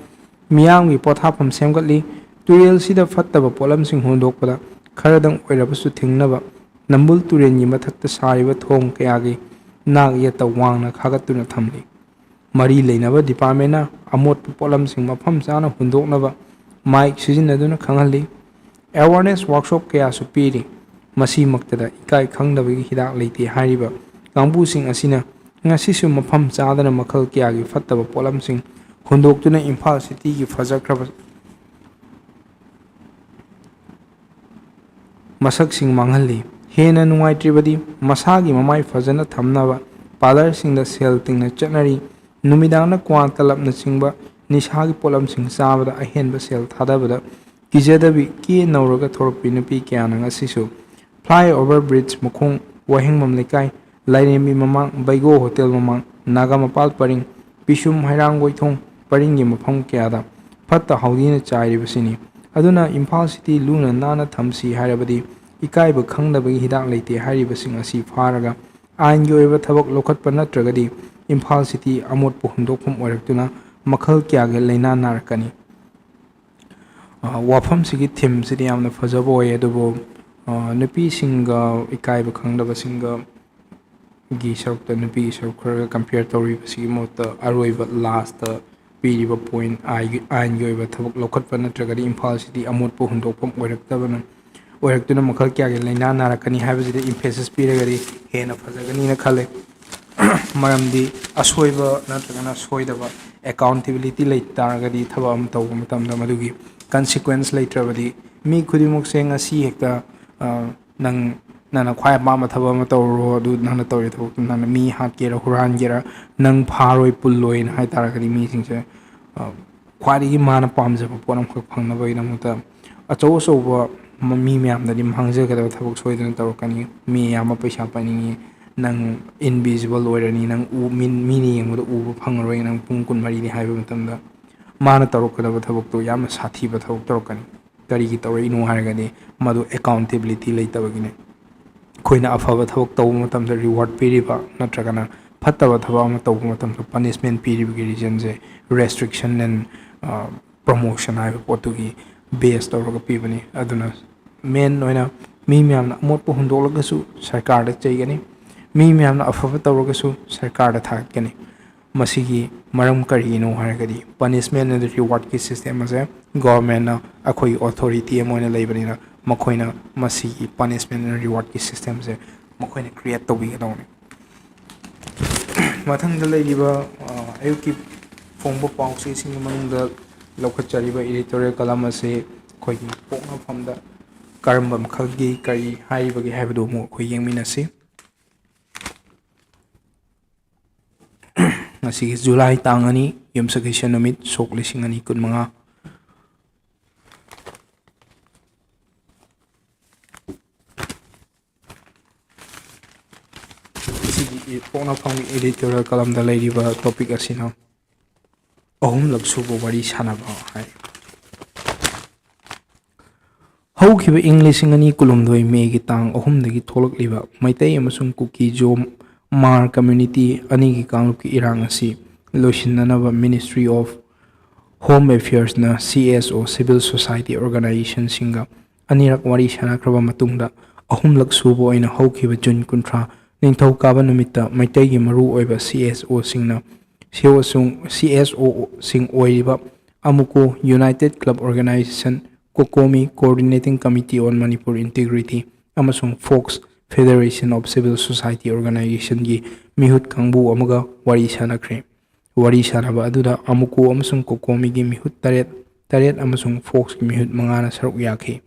ꯃꯤꯌꯥꯝꯒꯤ ꯄꯣꯊꯥꯐꯝ ꯁꯦꯝꯒꯠꯂꯤ꯫ ꯇꯨꯔꯦꯜꯁꯤꯗ ꯐꯠꯇꯕ ꯄꯣꯠꯂꯝꯁꯤꯡ ꯍꯨꯟꯗꯣꯛꯄꯗ ꯈꯔꯗꯪ ꯑꯣꯏꯔꯕꯁꯨ ꯊꯤꯡꯅꯕ ꯅꯝꯕꯨꯜ ꯇꯨꯔꯦꯜꯒꯤ ꯃꯊꯛꯇ ꯁꯥꯔꯤꯕ ꯊꯣꯡ ꯀꯌꯥꯒꯤ ꯅꯥꯛ ꯌꯦꯠꯇ ꯋꯥꯡꯅ ꯈꯥꯒꯠꯇꯨꯅ ꯊꯝꯂꯤ꯫ ꯃꯔꯤ ꯂꯩꯅꯕ ꯗꯤꯄꯥꯔꯠꯃꯦꯟꯅ ꯑꯃꯣꯠꯄ ꯄꯣꯠꯂꯝꯁꯤꯡ ꯃꯐꯝ ꯆꯥꯅ ꯍꯨꯟꯗꯣꯛꯅꯕ ꯃꯥꯏꯛ ꯁꯤꯖꯤꯟꯅꯗꯨꯅ ꯈꯪꯍꯜꯂꯤ꯫ ꯑꯦꯋꯥꯔꯅꯦꯁ ꯋꯥꯔꯛꯁꯣꯞ ꯀꯌꯥꯁꯨ ꯄꯤꯔꯤ꯫ ꯃꯁꯤꯃꯛꯇꯗ ꯏꯀꯥꯏ ꯈꯪꯗꯕꯒꯤ ꯍꯤꯗꯥꯛ ꯂꯩꯇꯦ ꯍꯥꯏꯔꯤꯕ ꯀꯥꯡꯕꯨꯁꯤꯡ ꯑꯁꯤꯅ ꯉꯁꯤꯁꯨ ꯃꯐꯝ ꯆꯥꯗꯅ ꯃꯈꯜ ꯀꯌꯥꯒꯤ ꯐꯠꯇꯕ ꯄꯣꯠꯂꯝꯁꯤꯡ ꯍꯨꯟꯗꯣꯛꯇꯨꯅ ꯏꯝꯐꯥꯜ ꯁꯤꯇꯤꯒꯤ ꯐꯖꯈ꯭ꯔꯕ ꯃꯁꯛꯁꯤꯡ ꯃꯥꯡꯍꯜꯂꯤ꯫ ꯍꯦꯟꯅ ꯅꯨꯡꯉꯥꯏꯇ꯭ꯔꯤꯕꯗꯤ ꯃꯁꯥꯒꯤ ꯃꯃꯥꯏ ꯐꯖꯅ ꯊꯝꯅꯕ ꯄꯥꯔꯂꯔꯁꯤꯡꯗ ꯁꯦꯜ ꯇꯤꯡꯅ ꯆꯠꯅꯔꯤ꯫ ꯅꯨꯃꯤꯗꯥꯡꯗ ꯀ꯭ꯋꯥ ꯇꯂꯞꯅꯆꯤꯡꯕ ꯅꯤꯁꯥꯒꯤ ꯄꯣꯠꯂꯝꯁꯤꯡ ꯆꯥꯕꯗ ꯑꯍꯦꯟꯕ ꯁꯦꯜ ꯊꯥꯗꯕꯗ ꯀꯤꯖꯗꯕꯤ ꯀꯦ ꯅꯧꯔꯒ ꯊꯣꯔꯛꯄꯤ ꯅꯨꯄꯤ ꯀꯌꯥꯅ ꯉꯁꯤꯁꯨ ꯐ꯭ꯂꯥꯏ ꯑꯣꯚꯔ ꯕ꯭ꯔꯤꯖ ꯃꯈꯣꯡ, ꯋꯥꯍꯦꯡꯕꯝ ꯂꯩꯀꯥꯏ, ꯂꯥꯏꯔꯦꯝꯕꯤ ꯃꯃꯥꯡ, ꯕꯩꯒꯣ ꯍꯣꯇꯦꯜ ꯃꯃꯥꯡ, ꯅꯥꯒꯥꯃꯄꯥꯜ ꯄꯔꯤꯡ, ꯄꯤꯁꯨꯝ ꯍꯩꯔꯥꯡꯒꯣꯏꯊꯣꯡ ꯄꯔꯤꯡꯒꯤ ꯃꯐꯝ ꯀꯌꯥꯗ ꯐꯠꯇ ꯍꯥꯎꯗꯤꯅ ꯆꯥꯏꯔꯤꯕꯁꯤꯅꯤ꯫ ꯑꯗꯨꯅ ꯏꯝꯐꯥꯜ ꯁꯤꯇꯤ ꯂꯨꯅ ꯅꯥꯟꯅ ꯊꯝꯁꯤ ꯍꯥꯏꯔꯕꯗꯤ ꯏꯀꯥꯏꯕ ꯈꯪꯗꯕꯒꯤ ꯍꯤꯗꯥꯛ ꯂꯩꯇꯦ ꯍꯥꯏꯔꯤꯕꯁꯤꯡ ꯑꯁꯤ ꯐꯥꯔꯒ ꯑꯥꯏꯟꯒꯤ ꯑꯣꯏꯕ ꯊꯕꯛ ꯂꯧꯈꯠꯄ ꯅꯠꯇ꯭ꯔꯒꯗꯤ ꯏꯝꯐꯥꯜ ꯁꯤꯇꯤ ꯑꯃꯣꯠꯄ ꯍꯨꯟꯗꯣꯛꯐꯝ ꯑꯣꯏꯔꯛꯇꯨꯅ ꯃꯈꯜ ꯀꯌꯥꯒꯤ ꯂꯥꯏꯅꯥ ꯅꯥꯔꯛꯀꯅꯤ꯫ ꯑ, ꯋꯥꯐꯝꯁꯤꯒꯤ ꯊꯤꯝꯁꯤꯗꯤ ꯌꯥꯝꯅ ꯐꯖꯕ ꯑꯣꯏ, ꯑꯗꯨꯕꯨ, ꯑ, ꯅꯨꯄꯤꯁꯤꯡꯒ ꯏꯀꯥꯏꯕ ꯈꯪꯗꯕꯁꯤꯡꯒ ꯒꯤ ꯁꯔꯨꯛꯇ ꯅꯨꯄꯤꯒꯤ ꯁꯔꯨꯛ ꯈꯔꯒ ꯀꯝꯄꯤꯌꯔ ꯇꯧꯔꯤꯕꯁꯤꯒꯤ ꯃꯍꯨꯠꯇ ꯑꯔꯣꯏꯕ ꯂꯥꯁꯇ ꯄꯤꯔꯤꯕ ꯄꯣꯏꯟ ꯑꯥꯏꯒꯤ, ꯑꯥꯏꯟꯒꯤ ꯑꯣꯏꯕ ꯊꯕꯛ ꯂꯧꯈꯠꯄ ꯅꯠꯇ꯭ꯔꯒꯗꯤ ꯏꯝꯐꯥꯜ ꯁꯤꯇꯤ ꯑꯃꯣꯠꯄ ꯍꯨꯟꯗꯣꯛꯐꯝ ꯑꯣꯏꯔꯛꯇꯕꯅ, ꯑꯣꯏꯔꯛꯇꯨꯅ ꯃꯈꯜ ꯀꯌꯥꯒꯤ ꯂꯥꯏꯅꯥ ꯅꯥꯔꯛꯀꯅꯤ ꯍꯥꯏꯕꯁꯤꯗ ꯏꯝꯐꯦꯁꯤꯁ ꯄꯤꯔꯒꯗꯤ ꯍꯦꯟꯅ ꯐꯖꯒꯅꯤꯅ ꯈꯜꯂꯦ꯫ ꯃꯔꯝꯗꯤ ꯑꯁꯣꯏꯕ ꯅꯠꯇ꯭ꯔꯒꯅ ꯁꯣꯏꯗꯕ, ꯑꯦꯀꯥꯎꯟꯇꯦꯕꯤꯂꯤꯇꯤ ꯂꯩ ꯇꯥꯔꯒꯗꯤ ꯊꯕꯛ ꯑꯃ ꯇꯧꯕ ꯃꯇꯝꯗ ꯃꯗꯨꯒꯤ ꯀꯟꯁꯤꯀ꯭ꯋꯦꯟꯁ ꯂꯩꯇ꯭ꯔꯕꯗꯤ ꯃꯤ ꯈꯨꯗꯤꯡꯃꯛꯁꯦ ꯉꯁꯤ ꯍꯦꯛꯇ, ꯑ, ꯅꯪ, ꯅꯪꯅ ꯈ꯭ꯋꯥꯏ ꯑꯄꯥꯝꯕ ꯊꯕꯛ ꯑꯃ ꯇꯧꯔꯨꯔꯣ, ꯑꯗꯨ ꯅꯪꯅ ꯇꯧꯔꯤ ꯊꯕꯛꯇꯨ ꯅꯪꯅ ꯃꯤ ꯍꯥꯠꯀꯦꯔꯥ, ꯍꯨꯔꯥꯟꯒꯦꯔꯥ, ꯅꯪ ꯐꯥꯔꯣꯏ ꯄꯨꯜꯂꯣꯏꯅ ꯍꯥꯏ ꯇꯥꯔꯒꯗꯤ ꯃꯤꯁꯤꯡꯁꯦ, ꯑ, ꯈ꯭ꯋꯥꯏꯗꯒꯤ ꯃꯥꯅ ꯄꯥꯝꯖꯕ ꯄꯣꯠ ꯑꯃꯈꯛ ꯐꯪꯅꯕꯒꯤꯗꯃꯛꯇ ꯑꯆꯧ ꯑꯆꯧꯕ ꯃ-, ꯃꯤ ꯃꯌꯥꯝꯗꯗꯤ ꯃꯥꯡꯖꯒꯗꯕ ꯊꯕꯛ ꯁꯣꯏꯗꯅ ꯇꯧꯔꯛꯀꯅꯤ꯫ ꯃꯤ ꯑꯌꯥꯝꯕ ꯄꯩꯁꯥ ꯄꯥꯏꯅꯤꯡꯉꯤ, ꯅꯪ ꯏꯟꯚꯤꯖꯤꯕꯜ ꯑꯣꯏꯔꯅꯤ, ꯅꯪ ꯎ-, ꯃꯤ-, ꯃꯤꯅ ꯌꯦꯡꯕꯗ ꯎꯕ ꯐꯪꯉꯔꯣꯏ, ꯅꯪ ꯄꯨꯡ ꯀꯨꯟꯃꯔꯤꯅꯤ ꯍꯥꯏꯕ ꯃꯇꯝꯗ ꯃꯥꯅ ꯇꯧꯔꯛꯀꯗꯕ ꯊꯕꯛꯇꯣ ꯌꯥꯝꯅ ꯁꯥꯊꯤꯕ ꯊꯕꯛ ꯇꯧꯔꯛꯀꯅꯤ꯫ ꯀꯔꯤꯒꯤ ꯇꯧꯔꯛꯏꯅꯣ ꯍꯥꯏꯔꯒꯗꯤ ꯃꯗꯨ ꯑꯦꯀꯥꯎꯟꯇꯦꯕꯤꯂꯤꯇꯤ ꯂꯩꯇꯕꯒꯤꯅꯦ꯫ ꯑꯩꯈꯣꯏꯅ ꯑꯐꯕ ꯊꯕꯛ ꯇꯧꯕ ꯃꯇꯝꯗ ꯔꯤꯋꯥꯔꯗ ꯄꯤꯔꯤꯕ ꯅꯠꯇ꯭ꯔꯒꯅ ꯐꯠꯇꯕ ꯊꯕꯛ ꯑꯃ ꯇꯧꯕ ꯃꯇꯝꯗ ꯄꯅꯤꯁꯃꯦꯟ ꯄꯤꯔꯤꯕꯒꯤ ꯔꯤꯖꯟꯁꯦ restriction and promotion ꯍꯥꯏꯕ ꯄꯣꯠꯇꯨꯒꯤ ꯕꯦꯁ ꯇꯧꯔꯒ ꯄꯤꯕꯅꯤ꯫ ꯑꯗꯨꯅ ꯃꯦꯟ ꯑꯣꯏꯅ ꯃꯤ ꯃꯌꯥꯝꯅ ꯑꯃꯣꯠꯄ ꯍꯨꯟꯗꯣꯛꯂꯒꯁꯨ ꯁꯔꯀꯥꯔꯗ ꯆꯩꯒꯅꯤ, ꯃꯤ ꯃꯌꯥꯝꯅ ꯑꯐꯕ ꯇꯧꯔꯒꯁꯨ ꯁꯔꯀꯥꯔꯗ ꯊꯥꯒꯠꯀꯅꯤ꯫ ꯃꯁꯤꯒꯤ ꯃꯔꯝ ꯀꯔꯤꯒꯤꯅꯣ ꯍꯥꯏꯔꯒꯗꯤ, ꯄꯅꯤꯁꯃꯦꯟ ꯑꯗꯨ ꯔꯤꯋꯥꯔꯗꯀꯤ ꯁꯤꯁꯇꯦꯝ ꯑꯁꯦ ꯒꯣꯚꯔꯟꯃꯦꯟꯅ ꯑꯩꯈꯣꯏꯒꯤ ꯑꯣꯊꯣꯔꯤꯇꯤ ꯑꯃ ꯑꯣꯏꯅ ꯂꯩꯕꯅꯤꯅ, ꯃꯈꯣꯏꯅ ꯃꯁꯤꯒꯤ ꯄꯅꯤꯁꯃꯦꯟ ꯑꯦꯟ ꯔꯤꯋꯥꯔꯗꯀꯤ ꯁꯤꯁꯇꯦꯝꯁꯦ ꯃꯈꯣꯏꯅ ꯀ꯭ꯔꯤꯌꯦꯠ ꯇꯧꯕꯤꯒꯗꯧꯕꯅꯤ꯫ ꯃꯊꯪꯗ ꯂꯩꯔꯤꯕ, ꯑ, ꯑꯌꯨꯛꯀꯤ ꯐꯣꯡꯕ ꯄꯥꯎꯆꯦꯁꯤꯡꯒꯤ ꯃꯅꯨꯡꯗ ꯂꯧꯈꯠꯆꯔꯤꯕ editorial column ꯑꯁꯤ ꯑꯩꯈꯣꯏꯒꯤ ꯄꯣꯛꯅꯐꯝꯗ ꯀꯔꯝꯕ ꯃꯈꯜꯒꯤ ꯀꯔꯤ ꯍꯥꯏꯔꯤꯕꯒꯦ ꯍꯥꯏꯕꯗꯨ ꯑꯃꯨꯛ ꯑꯩꯈꯣꯏ ꯌꯦꯡꯃꯤꯟꯅꯁꯤ꯫ ꯉꯁꯤꯒꯤ ꯖꯨꯂꯥꯏ ꯇꯥꯡ ꯑꯅꯤ, ꯌꯨꯝꯁꯀꯩꯁ ꯅꯨꯃꯤꯠ, ꯁꯣꯛ ꯂꯤꯁꯤꯡ ꯑꯅꯤ ꯀꯨꯟꯃꯉꯥ꯫ ꯉꯁꯤꯒꯤ ꯄꯣꯛꯅꯐꯝꯒꯤ editorial column ꯗ ꯂꯩꯔꯤꯕ topic ꯑꯁꯤꯅ ꯑꯍꯨꯝꯂꯛ ꯁꯨꯕ ꯋꯥꯔꯤ ꯁꯥꯟꯅꯕ ꯍꯥꯏ꯫ ꯍꯧꯈꯤꯕ ꯏꯪ ꯂꯤꯁꯤꯡ ꯑꯅꯤ ꯀꯨꯟꯍꯨꯝꯗꯣꯏ ꯃꯦꯒꯤ ꯇꯥꯡ ꯑꯍꯨꯝꯗꯒꯤ ꯊꯣꯛꯂꯛꯂꯤꯕ ꯃꯩꯇꯩ ꯑꯃꯁꯨꯡ ꯀꯨꯀꯤ ꯖꯣ ꯃꯥꯔ community ꯑꯅꯤꯒꯤ ꯀꯥꯡꯂꯨꯞꯀꯤ ꯏꯔꯥꯡ ꯑꯁꯤ ꯂꯣꯏꯁꯤꯟꯅꯅꯕ Ministry of Home Affairs ꯅ C S O, civil society organization ꯁꯤꯡꯒ ꯑꯅꯤꯔꯛ ꯋꯥꯔꯤ ꯁꯥꯟꯅꯈ꯭ꯔꯕ ꯃꯇꯨꯡꯗ, ꯑꯍꯨꯝꯂꯛ ꯁꯨꯕ ꯑꯣꯏꯅ ꯍꯧꯈꯤꯕ ꯖꯨꯟ ꯀꯨꯟꯊ꯭ꯔꯥ, ꯅꯤꯡꯊꯧꯀꯥꯕ ꯅꯨꯃꯤꯠꯇ ꯃꯩꯇꯩꯒꯤ ꯃꯔꯨꯑꯣꯏꯕ C S O ꯁꯤꯡꯅ, C S O ꯁꯤꯡ ꯑꯣꯏꯔꯤꯕ ꯑꯃꯨꯀꯣ, United Club Organization, COCOMI, Coordinating Committee on Manipur Integrity, ꯑꯃꯁꯨꯡ fox, Federation of Civil Society Organization ꯒꯤ ꯃꯤꯍꯨꯠ ꯀꯥꯡꯕꯨ ꯑꯃꯒ ꯋꯥꯔꯤ ꯁꯥꯟꯅꯈ꯭ꯔꯦ꯫ ꯋꯥꯔꯤ ꯁꯥꯟꯅꯕ ꯑꯗꯨꯗ ꯑꯃꯨꯀꯣ ꯑꯃꯁꯨꯡ ꯀꯣꯀꯣꯃꯤꯒꯤ ꯃꯤꯍꯨꯠ ꯇꯔꯦꯠ, ꯇꯔꯦꯠ ꯑꯃꯁꯨꯡ ꯐꯣꯛꯁꯀꯤ ꯃꯤꯍꯨꯠ ꯃꯉꯥꯅ ꯁꯔꯨꯛ ꯌꯥꯈꯤ꯫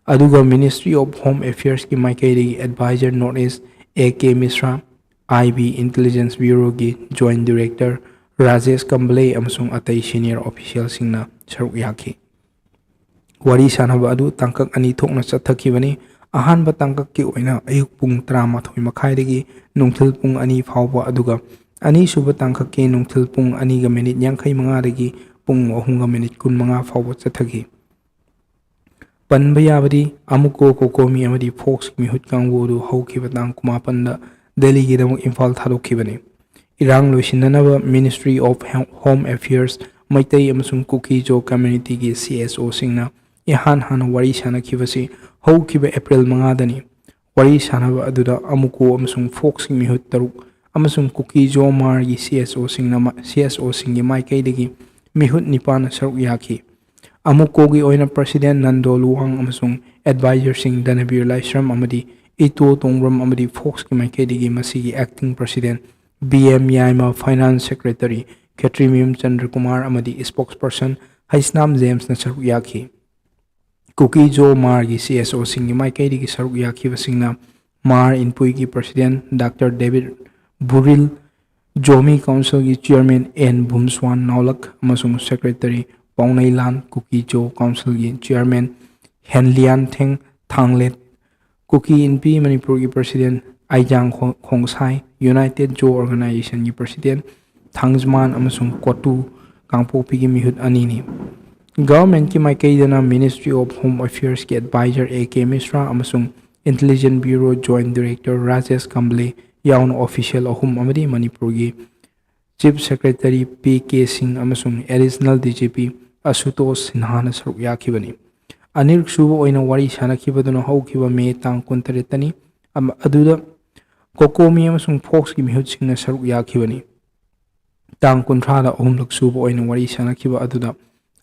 ꯑꯗꯨꯒ Ministry of Home Affairs ꯀꯤ ꯃꯥꯏꯀꯩꯗꯒꯤ advisor North East A K ꯃꯤꯁ꯭ꯔꯥ, I B Intelligence Bureau ꯒꯤ Joint Director ꯔꯥꯖꯦꯁ ꯀꯝꯕꯂꯦ ꯑꯃꯁꯨꯡ ꯑꯇꯩ senior official ꯁꯤꯡꯅ ꯁꯔꯨꯛ ꯌꯥꯈꯤ꯫ ꯋꯥꯔꯤ ꯁꯥꯅꯕ ꯑꯗꯨ ꯇꯥꯡꯀꯛ ꯑꯅꯤ ꯊꯣꯛꯅ ꯆꯠꯊꯈꯤꯕꯅꯤ꯫ ꯑꯍꯥꯟꯕ ꯇꯥꯡꯀꯛꯀꯤ ꯑꯣꯏꯅ ꯑꯌꯨꯛ ꯄꯨꯡ ꯇꯔꯥꯃꯥꯊꯣꯏ ꯃꯈꯥꯏꯗꯒꯤ ꯅꯨꯡꯊꯤꯜ ꯄꯨꯡ ꯑꯅꯤ ꯐꯥꯎꯕ, ꯑꯗꯨꯒ ꯑꯅꯤꯁꯨꯕ ꯇꯥꯡꯀꯛꯀꯤ ꯅꯨꯡꯊꯤꯜ ꯄꯨꯡ ꯑꯅꯤꯒ ꯃꯤꯅꯤꯠ ꯌꯥꯡꯈꯩ ꯃꯉꯥꯗꯒꯤ ꯄꯨꯡ ꯑꯍꯨꯝꯒ ꯃꯤꯅꯤꯠ ꯀꯨꯟꯃꯉꯥ ꯐꯥꯎꯕ ꯆꯠꯊꯈꯤ꯫ ꯄꯟꯕ ꯌꯥꯕꯗꯤ, ꯑꯃꯨꯀꯣ, ꯀꯣꯀꯣꯃꯤ ꯑꯃꯗꯤ ꯐꯣꯛꯁ ꯃꯤꯍꯨꯠ ꯀꯥꯡꯕꯨ ꯑꯗꯨ ꯍꯧꯈꯤꯕ ꯇꯥꯡ ꯀꯨꯟꯃꯥꯄꯟꯗ ꯗꯦꯜꯂꯤꯒꯤꯗꯃꯛ ꯏꯝꯐꯥꯜ ꯊꯥꯗꯣꯛꯈꯤꯕꯅꯤ꯫ ꯏꯔꯥꯡ ꯂꯣꯏꯁꯤꯟꯅꯅꯕ Ministry of Home Affairs, Meitei ꯑꯃꯁꯨꯡ ꯀꯨꯀꯤ ꯖꯣ community ꯒꯤ C S O ꯁꯤꯡꯅ ꯏꯍꯥꯟ ꯍꯥꯟꯅ ꯋꯥꯔꯤ ꯁꯥꯅꯈꯤꯕꯁꯤ ꯍꯧꯈꯤꯕ ꯑꯦꯄ꯭ꯔꯤꯜ ꯃꯉꯥꯗꯅꯤ꯫ ꯋꯥꯔꯤ ꯁꯥꯅꯕ ꯑꯗꯨꯗ ꯑꯃꯨꯀꯣ ꯑꯃꯁꯨꯡ ꯐꯣꯛꯁꯀꯤ ꯃꯤꯍꯨꯠ ꯇꯔꯨꯛ ꯑꯃꯁꯨꯡ ꯀꯨꯀꯤ ꯖꯣ ꯃꯥꯔꯒꯤ C S O ꯁꯤꯡꯅ ꯃ-, C S O ꯁꯤꯡꯒꯤ ꯃꯥꯏꯀꯩꯗꯒꯤ ꯃꯤꯍꯨꯠ ꯅꯤꯄꯥꯟꯅ ꯁꯔꯨꯛ ꯌꯥꯈꯤ꯫ ꯑꯃꯨꯀꯣꯒꯤ ꯑꯣꯏꯅ President ꯅꯟꯗꯣ ꯂꯨꯋꯥꯡ ꯑꯃꯁꯨꯡ adviser ꯁꯤꯡ ꯙꯅꯕꯤꯔ ꯂꯥꯏꯁ꯭ꯔꯝ ꯑꯃꯗꯤ ꯏꯇꯣ ꯇꯣꯡꯕ꯭ꯔꯝ ꯑꯃꯗꯤ ꯐꯣꯛꯁꯀꯤ ꯃꯥꯏꯀꯩꯗꯒꯤ ꯃꯁꯤꯒꯤ acting president B M ꯌꯥꯏꯃ, finance secretary ꯈꯦꯇ꯭ꯔꯤꯃꯌꯨꯝ ꯆꯟꯗ꯭ꯔꯀꯨꯃꯥꯔ ꯑꯃꯗꯤ spokesperson ꯍꯩꯁꯅꯥꯝ ꯖꯦꯝꯁꯅ ꯁꯔꯨꯛ ꯌꯥꯈꯤ꯫ ꯀꯨꯀꯤ ꯖꯣ ꯃꯥꯔꯒꯤ C S O ꯁꯤꯡꯒꯤ ꯃꯥꯏꯀꯩꯗꯒꯤ ꯁꯔꯨꯛ ꯌꯥꯈꯤꯕꯁꯤꯡꯅ ꯃꯥꯔ ꯏꯟꯄꯨꯏꯒꯤ President Doctor David Burrell, Zomi Council ꯒꯤ Chairman N ꯚꯨꯝꯁ꯭ꯋꯥꯟ ꯅꯥꯎꯂꯛ ꯑꯃꯁꯨꯡ Secretary ꯄꯥꯎꯅꯩꯂꯥꯟ, ꯀꯨꯀꯤ ꯖꯣ Council ꯒꯤ Chairman ꯍꯦꯟꯂꯤꯌꯥꯟ ꯊꯦꯡ ꯊꯥꯡꯂꯦꯠ, ꯀꯨꯀꯤ ꯏꯟꯄꯤ ꯃꯅꯤꯄꯨꯔꯒꯤ President ꯑꯥꯏꯖꯥꯡ ꯈꯣ-, ꯈꯣꯡꯁꯥꯏ, United Zo Organization ꯒꯤ President ꯊꯥꯡꯖꯃꯥꯟ ꯑꯃꯁꯨꯡ ꯀꯣꯇꯨ ꯀꯥꯡꯄꯣꯛꯄꯤꯒꯤ ꯃꯤꯍꯨꯠ ꯑꯅꯤꯅꯤ꯫ Government ꯀꯤ ꯃꯥꯏꯀꯩꯗꯅ Ministry of Home Affairs ꯀꯤ adviser A K ꯃꯤꯁ꯭ꯔꯥ ꯑꯃꯁꯨꯡ Intelligence Bureau Joint Director Rajesh ꯀꯝꯕ꯭ꯂꯦ ꯌꯥꯎꯅ official ꯑꯍꯨꯝ ꯑꯃꯗꯤ ꯃꯅꯤꯄꯨꯔꯒꯤ Chief Secretary P K ꯁꯤꯡ ꯑꯃꯁꯨꯡ Additional D G P ꯑꯁꯨꯇꯣꯁ ꯁꯤꯟꯍꯥꯅ ꯁꯔꯨꯛ ꯌꯥꯈꯤꯕꯅꯤ꯫ ꯑꯅꯤꯔꯛꯁꯨꯕ ꯑꯣꯏꯅ ꯋꯥꯔꯤ ꯁꯥꯅꯈꯤꯕꯗꯨꯅ ꯍꯧꯈꯤꯕ ꯃꯦ ꯇꯥꯡ ꯀꯨꯟꯇꯔꯦꯠꯇꯅꯤ, ꯑꯃ-, ꯑꯗꯨꯗ ꯀꯣꯀꯣꯃꯤ ꯑꯃꯁꯨꯡ ꯐꯣꯛꯁꯀꯤ ꯃꯤꯍꯨꯠꯁꯤꯡꯅ ꯁꯔꯨꯛ ꯌꯥꯈꯤꯕꯅꯤ꯫ ꯇꯥꯡ ꯀꯨꯟꯊ꯭ꯔꯥꯗ ꯑꯍꯨꯝꯂꯛ ꯁꯨꯕ ꯑꯣꯏꯅ ꯋꯥꯔꯤ ꯁꯥꯅꯈꯤꯕ ꯑꯗꯨꯗ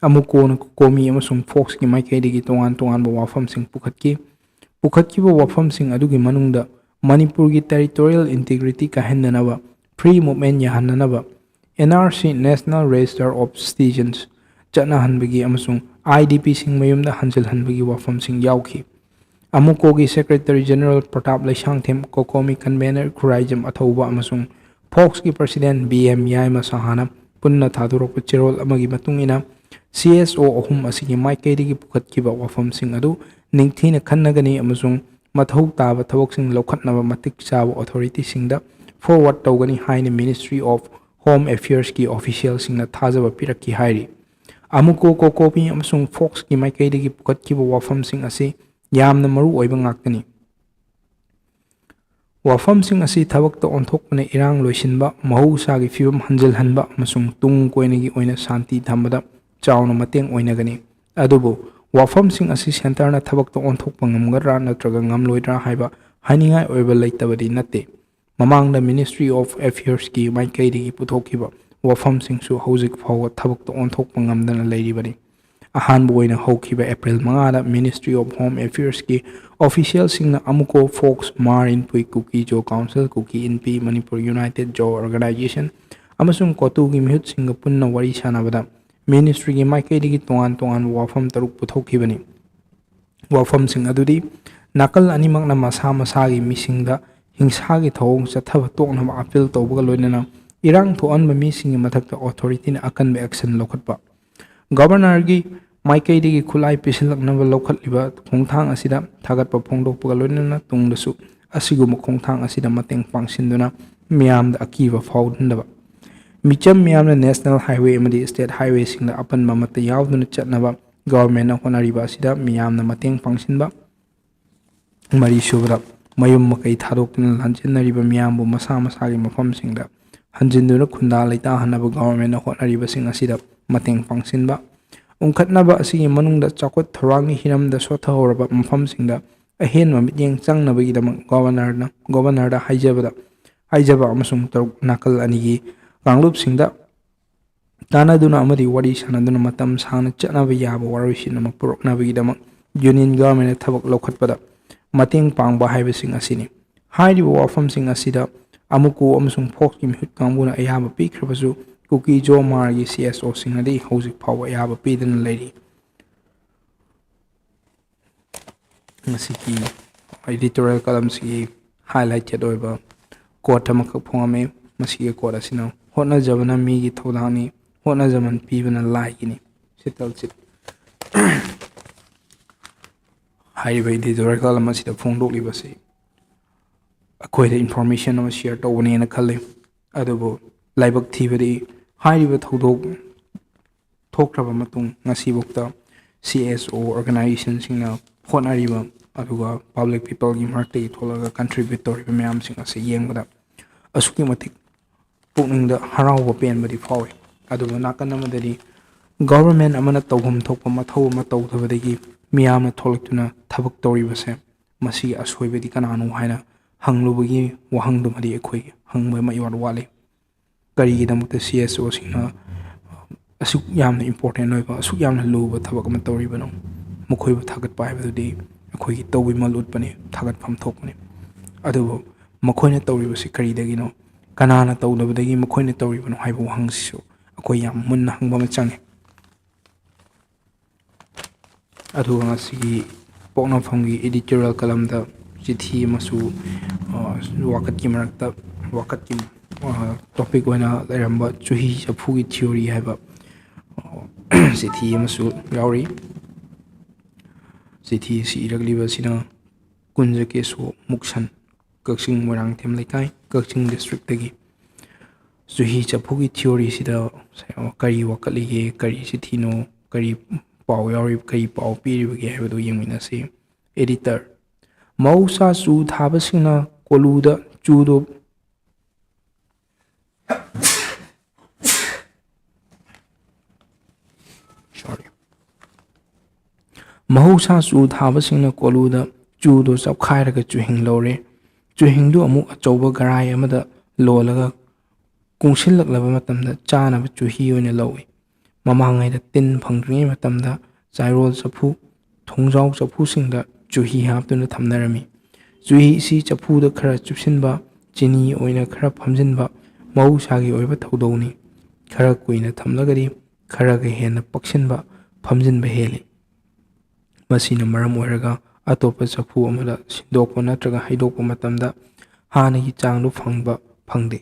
ꯑꯃꯨꯀꯣꯅ ꯀꯣꯀꯣꯃꯤ ꯑꯃꯁꯨꯡ ꯐꯣꯛꯁꯀꯤ ꯃꯥꯏꯀꯩꯗꯒꯤ ꯇꯣꯉꯥꯟ ꯇꯣꯉꯥꯟꯕ ꯋꯥꯐꯝꯁꯤꯡ ꯄꯨꯈꯠꯈꯤ꯫ ꯄꯨꯈꯠꯈꯤꯕ ꯋꯥꯐꯝꯁꯤꯡ ꯑꯗꯨꯒꯤ ꯃꯅꯨꯡꯗ ꯃꯅꯤꯄꯨꯔꯒꯤ territorial integrity ꯀꯥꯏꯍꯟꯗꯅꯕ, free movement ꯌꯥꯍꯟꯅꯅꯕ, N R C, National Register of Citizens, ꯆꯠꯅꯍꯟꯕꯒꯤ ꯑꯃꯁꯨꯡ I D P ꯁꯤꯡ ꯃꯌꯨꯝꯗ ꯍꯟꯖꯤꯜꯍꯟꯕꯒꯤ ꯋꯥꯐꯝꯁꯤꯡ ꯌꯥꯎꯈꯤ꯫ ꯑꯃꯨꯀꯣꯒꯤ Secretary General Pratap Leishangthem, ꯀꯣꯀꯣꯃꯤ Convener Khuraijam ꯑꯊꯧꯕ ꯑꯃꯁꯨꯡ ꯐꯣꯛꯁꯀꯤ President B M ꯌꯥꯏꯃ ꯁꯍꯥꯅ ꯄꯨꯟꯅ ꯊꯥꯗꯣꯔꯛꯄ ꯆꯦꯔꯣꯜ ꯑꯃꯒꯤ ꯃꯇꯨꯡ ꯏꯟꯅ, C S O ꯑꯍꯨꯝ ꯑꯁꯤꯒꯤ ꯃꯥꯏꯀꯩꯗꯒꯤ ꯄꯨꯈꯠꯈꯤꯕ ꯋꯥꯐꯝꯁꯤꯡ ꯑꯗꯨ ꯅꯤꯡꯊꯤꯅ ꯈꯟꯅꯒꯅꯤ ꯑꯃꯁꯨꯡ ꯃꯊꯧ ꯇꯥꯕ ꯊꯕꯛꯁꯤꯡ ꯂꯧꯈꯠꯅꯕ ꯃꯇꯤꯛ ꯆꯥꯕ authority ꯁꯤꯡꯗ forward ꯇꯧꯒꯅꯤ ꯍꯥꯏꯅ Ministry of Home Affairs ꯀꯤ official ꯁꯤꯡꯅ ꯊꯥꯖꯕ ꯄꯤꯔꯛꯈꯤ ꯍꯥꯏꯔꯤ꯫ ꯑꯃꯨꯀꯣ ꯀꯣꯀꯣꯃꯤ ꯑꯃꯁꯨꯡ ꯐꯣꯛꯁꯀꯤ ꯃꯥꯏꯀꯩꯗꯒꯤ ꯄꯨꯈꯠꯈꯤꯕ ꯋꯥꯐꯝꯁꯤꯡ ꯑꯁꯤ ꯌꯥꯝꯅ ꯃꯔꯨ ꯑꯣꯏꯕ ꯉꯥꯛꯇꯅꯤ꯫ ꯋꯥꯐꯝꯁꯤꯡ ꯑꯁꯤ ꯊꯕꯛꯇ ꯑꯣꯟꯊꯣꯛꯄꯅ ꯏꯔꯥꯡ ꯂꯣꯏꯁꯤꯟꯕ, ꯃꯍꯧꯁꯥꯒꯤ ꯐꯤꯕꯝ ꯍꯟꯖꯤꯜꯍꯟꯕ ꯑꯃꯁꯨꯡ ꯇꯨꯡ ꯀꯣꯏꯅꯒꯤ ꯑꯣꯏꯅ ꯁꯥꯟꯇꯤ ꯊꯝꯕꯗ ꯆꯥꯎꯅ ꯃꯇꯦꯡ ꯑꯣꯏꯅꯒꯅꯤ꯫ ꯑꯗꯨꯕꯨ ꯋꯥꯐꯝꯁꯤꯡ ꯑꯁꯤ ꯁꯦꯟꯇꯔꯅ ꯊꯕꯛꯇ ꯑꯣꯟꯊꯣꯛꯄ ꯉꯝꯒꯗ꯭ꯔꯥ ꯅꯠꯇ꯭ꯔꯒ ꯉꯝꯂꯣꯏꯗ꯭ꯔꯥ ꯍꯥꯏꯕ ꯍꯥꯏꯅꯤꯡꯉꯥꯏ ꯑꯣꯏꯕ ꯂꯩꯇꯕꯗꯤ ꯅꯠꯇꯦ꯫ ꯃꯃꯥꯡꯗ Ministry of Affairsꯀꯤ ꯃꯥꯏꯀꯩꯗꯒꯤ ꯄꯨꯊꯣꯛꯈꯤꯕ ꯋꯥꯐꯝꯁꯤꯡꯁꯨ ꯍꯧꯖꯤꯛ ꯐꯥꯎꯕ ꯊꯕꯛꯇ ꯑꯣꯟꯊꯣꯛꯄ ꯉꯝꯗꯅ ꯂꯩꯔꯤꯕꯅꯤ꯫ ꯑꯍꯥꯟꯕ ꯑꯣꯏꯅ ꯍꯧꯈꯤꯕ April ꯃꯉꯥꯗ Ministry of Home Affairsꯀꯤ officialꯁꯤꯡꯅ AMUCO, FOCS, MAR, Inpui, Kuki Zo council, Kuki Inpi, Manipur united Zo organisation ꯑꯃꯁꯨꯡ ꯀꯣꯇꯨꯒꯤ ꯃꯤꯍꯨꯠꯁꯤꯡꯒ ꯄꯨꯟꯅ ꯋꯥꯔꯤ ꯁꯥꯟꯅꯕꯗ Ministryꯒꯤ ꯃꯥꯏꯀꯩꯗꯒꯤ ꯇꯣꯉꯥꯟ ꯇꯣꯉꯥꯟꯕ ꯋꯥꯐꯝ ꯇꯔꯨꯛ ꯄꯨꯊꯣꯛꯈꯤꯕꯅꯤ꯫ ꯋꯥꯐꯝꯁꯤꯡ ꯑꯗꯨꯗꯤ ꯅꯥꯀꯜ ꯑꯅꯤꯃꯛꯅ ꯃꯁꯥ ꯃꯁꯥꯒꯤ ꯃꯤꯁꯤꯡꯗ ꯍꯤꯡꯁꯥꯒꯤ ꯊꯧꯑꯣꯡ ꯆꯠꯊꯕ ꯇꯣꯛꯅꯕ ꯑꯥꯄꯤꯜ ꯇꯧꯕꯒ ꯂꯣꯏꯅꯅ ꯏꯔꯥꯡ ꯊꯣꯛꯍꯟꯕ ꯃꯤꯁꯤꯡꯒꯤ ꯃꯊꯛꯇ ꯑꯣꯊꯣꯔꯤꯇꯤꯅ ꯑꯀꯟꯕ action ꯂꯧꯈꯠꯄ꯫ Governorꯒꯤ ꯃꯥꯏꯀꯩꯗꯒꯤ ꯈꯨꯠꯂꯥꯏ ꯄꯤꯁꯤꯜꯂꯛꯅꯕ ꯂꯧꯈꯠꯂꯤꯕ ꯈꯣꯡꯊꯥꯡ ꯑꯁꯤꯗ ꯊꯥꯒꯠꯄ ꯐꯣꯡꯗꯣꯛꯄꯒ ꯂꯣꯏꯅꯅ ꯇꯨꯡꯗꯁꯨ ꯑꯁꯤꯒꯨꯝꯕ ꯈꯣꯡꯊꯥꯡ ꯑꯁꯤꯗ ꯃꯇꯦꯡ ꯄꯥꯡꯁꯤꯟꯗꯨꯅ ꯃꯤꯌꯥꯝꯗ ꯑꯀꯤꯕ ꯐꯥꯎꯍꯟꯗꯕ꯫ ꯃꯤꯆꯝ ꯃꯤꯌꯥꯝꯅ National Highway ꯑꯃꯗꯤ State Highwayꯁꯤꯡꯗ ꯑꯄꯟꯕ ꯑꯃꯠꯇ ꯌꯥꯎꯗꯅ ꯆꯠꯅꯕ Governmentꯅ ꯍꯣꯠꯅꯔꯤꯕ ꯑꯁꯤꯗ ꯃꯤꯌꯥꯝꯅ ꯃꯇꯦꯡ ꯄꯥꯡꯁꯤꯟꯕ꯫ ꯃꯔꯤꯁꯨꯕꯗ, ꯃꯌꯨꯝ ꯃꯀꯩ ꯊꯥꯗꯣꯛꯇꯨꯅ ꯂꯥꯟꯖꯦꯟꯅꯔꯤꯕ ꯃꯤꯌꯥꯝꯕꯨ ꯃꯁꯥ ꯃꯁꯥꯒꯤ ꯃꯐꯝꯁꯤꯡꯗ ꯍꯟꯖꯤꯟꯗꯨꯅ ꯈꯨꯟꯗꯥ ꯂꯩꯇꯥꯍꯟꯅꯕ Governmentꯅ ꯍꯣꯠꯅꯔꯤꯕꯁꯤꯡ ꯑꯁꯤꯗ ꯃꯇꯦꯡ ꯄꯥꯡꯁꯤꯟꯕ꯫ ꯎꯪꯈꯠꯅꯕ ꯑꯁꯤꯒꯤ ꯃꯅꯨꯡꯗ ꯆꯥꯎꯈꯠ ꯊꯧꯔꯥꯡꯒꯤ ꯍꯤꯔꯝꯗ ꯁꯣꯠꯊꯍꯧꯔꯕ ꯃꯐꯝꯁꯤꯡꯗ ꯑꯍꯦꯟꯕ ꯃꯤꯠꯌꯦꯡ ꯆꯪꯅꯕꯒꯤꯗꯃꯛ Governorꯅ, Governorꯗ ꯍꯥꯏꯖꯕꯗ, ꯍꯥꯏꯖꯕ ꯑꯃꯁꯨꯡ ꯇꯔꯨꯛ ꯅꯥꯀꯜ ꯑꯅꯤꯒꯤ ꯀꯥꯡꯂꯨꯞꯁꯤꯡꯗ ꯇꯥꯟꯅꯗꯨꯅ ꯑꯃꯗꯤ ꯋꯥꯔꯤ ꯁꯥꯟꯅꯗꯨꯅ ꯃꯇꯝ ꯁꯥꯡꯅ ꯆꯠꯅꯕ ꯌꯥꯕ ꯋꯥꯔꯣꯏꯁꯤꯟ ꯑꯃ ꯄꯨꯔꯛꯅꯕꯒꯤꯗꯃꯛ Union Governmentꯅ ꯊꯕꯛ ꯂꯧꯈꯠꯄꯗ ꯃꯇꯦꯡ ꯄꯥꯡꯕ ꯍꯥꯏꯕꯁꯤꯡ ꯑꯁꯤꯅꯤ꯫ ꯍꯥꯏꯔꯤꯕ ꯋꯥꯐꯝꯁꯤꯡ ꯑꯁꯤꯗ ꯑꯃꯨꯀꯣ ꯑꯃꯁꯨꯡ ꯐꯣꯛꯁꯀꯤ ꯃꯤꯍꯨꯠ ꯀꯥꯡꯕꯨꯅ ꯑꯌꯥꯕ ꯄꯤꯈ꯭ꯔꯕꯁꯨ, ꯀꯨꯀꯤ ꯖꯣ ꯃꯥꯔꯒꯤ CSOꯁꯤꯡꯅꯗꯤ ꯍꯧꯖꯤꯛ ꯐꯥꯎꯕ ꯑꯌꯥꯕ ꯄꯤꯗꯨꯅ ꯂꯩꯔꯤ꯫ ꯃꯁꯤꯒꯤ editorial columnꯁꯤꯒꯤ highlighted ꯑꯣꯏꯕ quote ꯑꯃꯈꯛ ꯐꯣꯡꯉꯝꯃꯤ꯫ ꯃꯁꯤꯒꯤ quote ꯑꯁꯤꯅ, "ꯍꯣꯠꯅꯖꯕꯅ ꯃꯤꯒꯤ ꯊꯧꯗꯥꯡꯅꯤ, ꯍꯣꯠꯅꯖꯃꯟ ꯄꯤꯕꯅ ꯂꯥꯏꯒꯤꯅꯤ"꯫ ꯁꯤꯇꯜꯁꯤꯠ꯫ ꯍꯥꯏꯔꯤꯕ editorial column ꯑꯁꯤꯗ ꯐꯣꯡꯗꯣꯛꯂꯤꯕꯁꯤ ꯑꯩꯈꯣꯏꯗ information ꯑꯃ share ꯇꯧꯕꯅꯦꯅ ꯈꯜꯂꯤ꯫ ꯑꯗꯨꯕꯨ ꯂꯥꯏꯕꯛ ꯊꯤꯕꯗꯤ, ꯍꯥꯏꯔꯤꯕ ꯊꯧꯗꯣꯛ ꯊꯣꯛꯈ꯭ꯔꯕ ꯃꯇꯨꯡ ꯉꯁꯤꯐꯥꯎꯗ CSO organizationꯁꯤꯡꯅ ꯍꯣꯠꯅꯔꯤꯕ, ꯑꯗꯨꯒ ꯄꯕ꯭ꯂꯤꯛ ꯄꯤꯄꯜꯒꯤ ꯃꯔꯛꯇꯒꯤ ꯊꯣꯛꯂꯒ ꯀꯟꯇ꯭ꯔꯤꯕ꯭ꯌꯨꯠ ꯇꯧꯔꯤꯕ ꯃꯌꯥꯝꯁꯤꯡ ꯑꯁꯤ ꯌꯦꯡꯕꯗ ꯑꯁꯨꯛꯀꯤ ꯃꯇꯤꯛ ꯄꯨꯛꯅꯤꯡꯗ ꯍꯔꯥꯎꯕ ꯄꯦꯟꯕꯗꯤ ꯐꯥꯎꯏ꯫ ꯑꯗꯨꯕꯨ ꯅꯥꯀꯟ ꯑꯃꯗꯗꯤ ꯒꯣꯚꯔꯟꯃꯦꯟꯠ ꯑꯃꯅ ꯇꯧꯐꯝ ꯊꯣꯛꯄ ꯃꯊꯧ ꯑꯃ ꯇꯧꯗꯕꯗꯒꯤ ꯃꯤꯌꯥꯝꯅ ꯊꯣꯛꯂꯛꯇꯨꯅ ꯊꯕꯛ ꯇꯧꯔꯤꯕꯁꯦ, ꯃꯁꯤꯒꯤ ꯑꯁꯣꯏꯕꯗꯤ ꯀꯅꯥꯅꯣ ꯍꯥꯏꯅ ꯍꯪꯂꯨꯕꯒꯤ ꯋꯥꯍꯪꯗꯨꯃꯗꯤ ꯑꯩꯈꯣꯏ ꯍꯪꯕ ꯑꯃ ꯏꯋꯥꯠ ꯋꯥꯠꯂꯤ꯫ ꯀꯔꯤꯒꯤꯗꯃꯛꯇ ꯁꯤ ꯑꯦꯁ ꯑꯣꯁꯤꯡꯅ ꯑꯁꯨꯛ ꯌꯥꯝꯅ ꯏꯝꯄꯣꯔꯇꯦꯟ ꯑꯣꯏꯕ, ꯑꯁꯨꯛ ꯌꯥꯝꯅ ꯂꯨꯕ ꯊꯕꯛ ꯑꯃ ꯇꯧꯔꯤꯕꯅꯣ? ꯃꯈꯣꯏꯕꯨ ꯊꯥꯒꯠꯄ ꯍꯥꯏꯕꯗꯨꯗꯤ ꯑꯩꯈꯣꯏꯒꯤ ꯇꯧꯕꯤꯃꯜ ꯎꯠꯄꯅꯤ, ꯊꯥꯒꯠꯐꯝ ꯊꯣꯛꯄꯅꯤ꯫ ꯑꯗꯨꯕꯨ ꯃꯈꯣꯏꯅ ꯇꯧꯔꯤꯕꯁꯤ ꯀꯔꯤꯗꯒꯤꯅꯣ? ꯀꯅꯥꯅ ꯇꯧꯗꯕꯗꯒꯤ ꯃꯈꯣꯏꯅ ꯇꯧꯔꯤꯕꯅꯣ ꯍꯥꯏꯕ ꯋꯥꯍꯪꯁꯤꯁꯨ ꯑꯩꯈꯣꯏ ꯌꯥꯝ ꯃꯨꯟꯅ ꯍꯪꯕ ꯑꯃ ꯆꯪꯉꯤ꯫ ꯑꯗꯨꯒ ꯉꯁꯤꯒꯤ ꯄꯣꯛꯅꯐꯝꯒꯤ ꯏꯗꯤꯇꯣꯔꯤꯌꯦꯜ ꯀꯂꯝꯗ ꯆꯤꯊꯤ ꯑꯃꯁꯨ, ꯑ, ꯋꯥꯀꯠꯀꯤ ꯃꯔꯛꯇ, ꯋꯥꯀꯠꯀꯤ, ꯑ, ꯇꯣꯄꯤꯛ ꯑꯣꯏꯅ ꯂꯩꯔꯝꯕ ꯆꯨꯍꯤ ꯆꯐꯨꯒꯤ ꯊꯤꯑꯣꯔꯤ ꯍꯥꯏꯕ, ꯑ, ꯆꯤꯊꯤ ꯑꯃꯁꯨ ꯌꯥꯎꯔꯤ꯫ ꯆꯤꯊꯤ ꯑꯁꯤ ꯏꯔꯛꯂꯤꯕ ꯑꯁꯤꯅ ꯀꯨꯟꯖꯀꯦꯁꯣ ꯃꯨꯛꯁꯟ, ꯀꯛꯆꯤꯡ ꯃꯣꯏꯔꯥꯡꯊꯦꯝ ꯂꯩꯀꯥꯏ, ꯀꯛꯆꯤꯡ ꯗꯤꯁꯇ꯭ꯔꯤꯛꯇꯒꯤ꯫ ꯆꯨꯍꯤ ꯆꯐꯨꯒꯤ ꯊꯤꯑꯣꯔꯤꯁꯤꯗ ꯀꯔꯤ ꯋꯥꯀꯠꯂꯤꯒꯦ, ꯀꯔꯤ ꯆꯤꯊꯤꯅꯣ, ꯀꯔꯤ ꯄꯥꯎ ꯌꯥꯎꯔꯤ, ꯀꯔꯤ ꯄꯥꯎ ꯄꯤꯔꯤꯕꯒꯦ ꯍꯥꯏꯕꯗꯨ ꯌꯦꯡꯃꯤꯟꯅꯁꯤ꯫ ꯑꯦꯗꯤꯇꯔ: ꯃꯍꯧꯁꯥ ꯆꯨ ꯊꯥꯕꯁꯤꯡꯅ ꯀꯣꯂꯨꯗ ꯆꯨꯗꯣ, ꯁꯣꯔꯤ꯫ ꯃꯍꯧꯁꯥ ꯆꯨ ꯊꯥꯕꯁꯤꯡꯅ ꯀꯣꯂꯨꯗ ꯆꯨꯗꯣ ꯆꯞꯈꯥꯏꯔꯒ ꯆꯨꯍꯤꯡ ꯂꯧꯔꯦ꯫ ꯆꯨꯍꯤꯡꯗꯨ ꯑꯃꯨꯛ ꯑꯆꯧꯕ ꯒꯔꯥꯏ ꯑꯃꯗ ꯂꯣꯜꯂꯒ ꯀꯨꯡꯁꯤꯜꯂꯛꯂꯕ ꯃꯇꯝꯗ ꯆꯥꯅꯕ ꯆꯨꯍꯤ ꯑꯣꯏꯅ ꯂꯧꯏ꯫ ꯃꯃꯥꯡꯉꯩꯗ ꯇꯤꯟ ꯐꯪꯗ꯭ꯔꯤꯉꯩ ꯃꯇꯝꯗ ꯆꯥꯏꯔꯣꯜ ꯆꯐꯨ, ꯊꯣꯡꯖꯥꯎ ꯆꯐꯨꯁꯤꯡꯗ ꯆꯨꯍꯤ ꯍꯥꯞꯇꯨꯅ ꯊꯝꯅꯔꯝꯃꯤ꯫ ꯆꯨꯍꯤ ꯑꯁꯤ ꯆꯐꯨꯗ ꯈꯔ ꯆꯨꯞꯁꯤꯟꯕ, ꯆꯤꯅꯤ ꯑꯣꯏꯅ ꯈꯔ ꯐꯝꯖꯤꯟꯕ ꯃꯍꯧꯁꯥꯒꯤ ꯑꯣꯏꯕ ꯊꯧꯗꯧꯅꯤ꯫ ꯈꯔ ꯀꯨꯏꯅ ꯊꯝꯂꯒꯗꯤ ꯈꯔꯒ ꯍꯦꯟꯅ ꯄꯛꯁꯤꯟꯕ, ꯐꯝꯖꯤꯟꯕ ꯍꯦꯜꯂꯤ꯫ ꯃꯁꯤꯅ ꯃꯔꯝ ꯑꯣꯏꯔꯒ ꯑꯇꯣꯞꯄ ꯆꯐꯨ ꯑꯃꯗ ꯁꯤꯟꯗꯣꯛꯄ ꯅꯠꯇ꯭ꯔꯒ ꯍꯩꯗꯣꯛꯄ ꯃꯇꯝꯗ ꯍꯥꯟꯅꯒꯤ ꯆꯥꯡꯗꯨ ꯐꯪꯕ ꯐꯪꯗꯦ꯫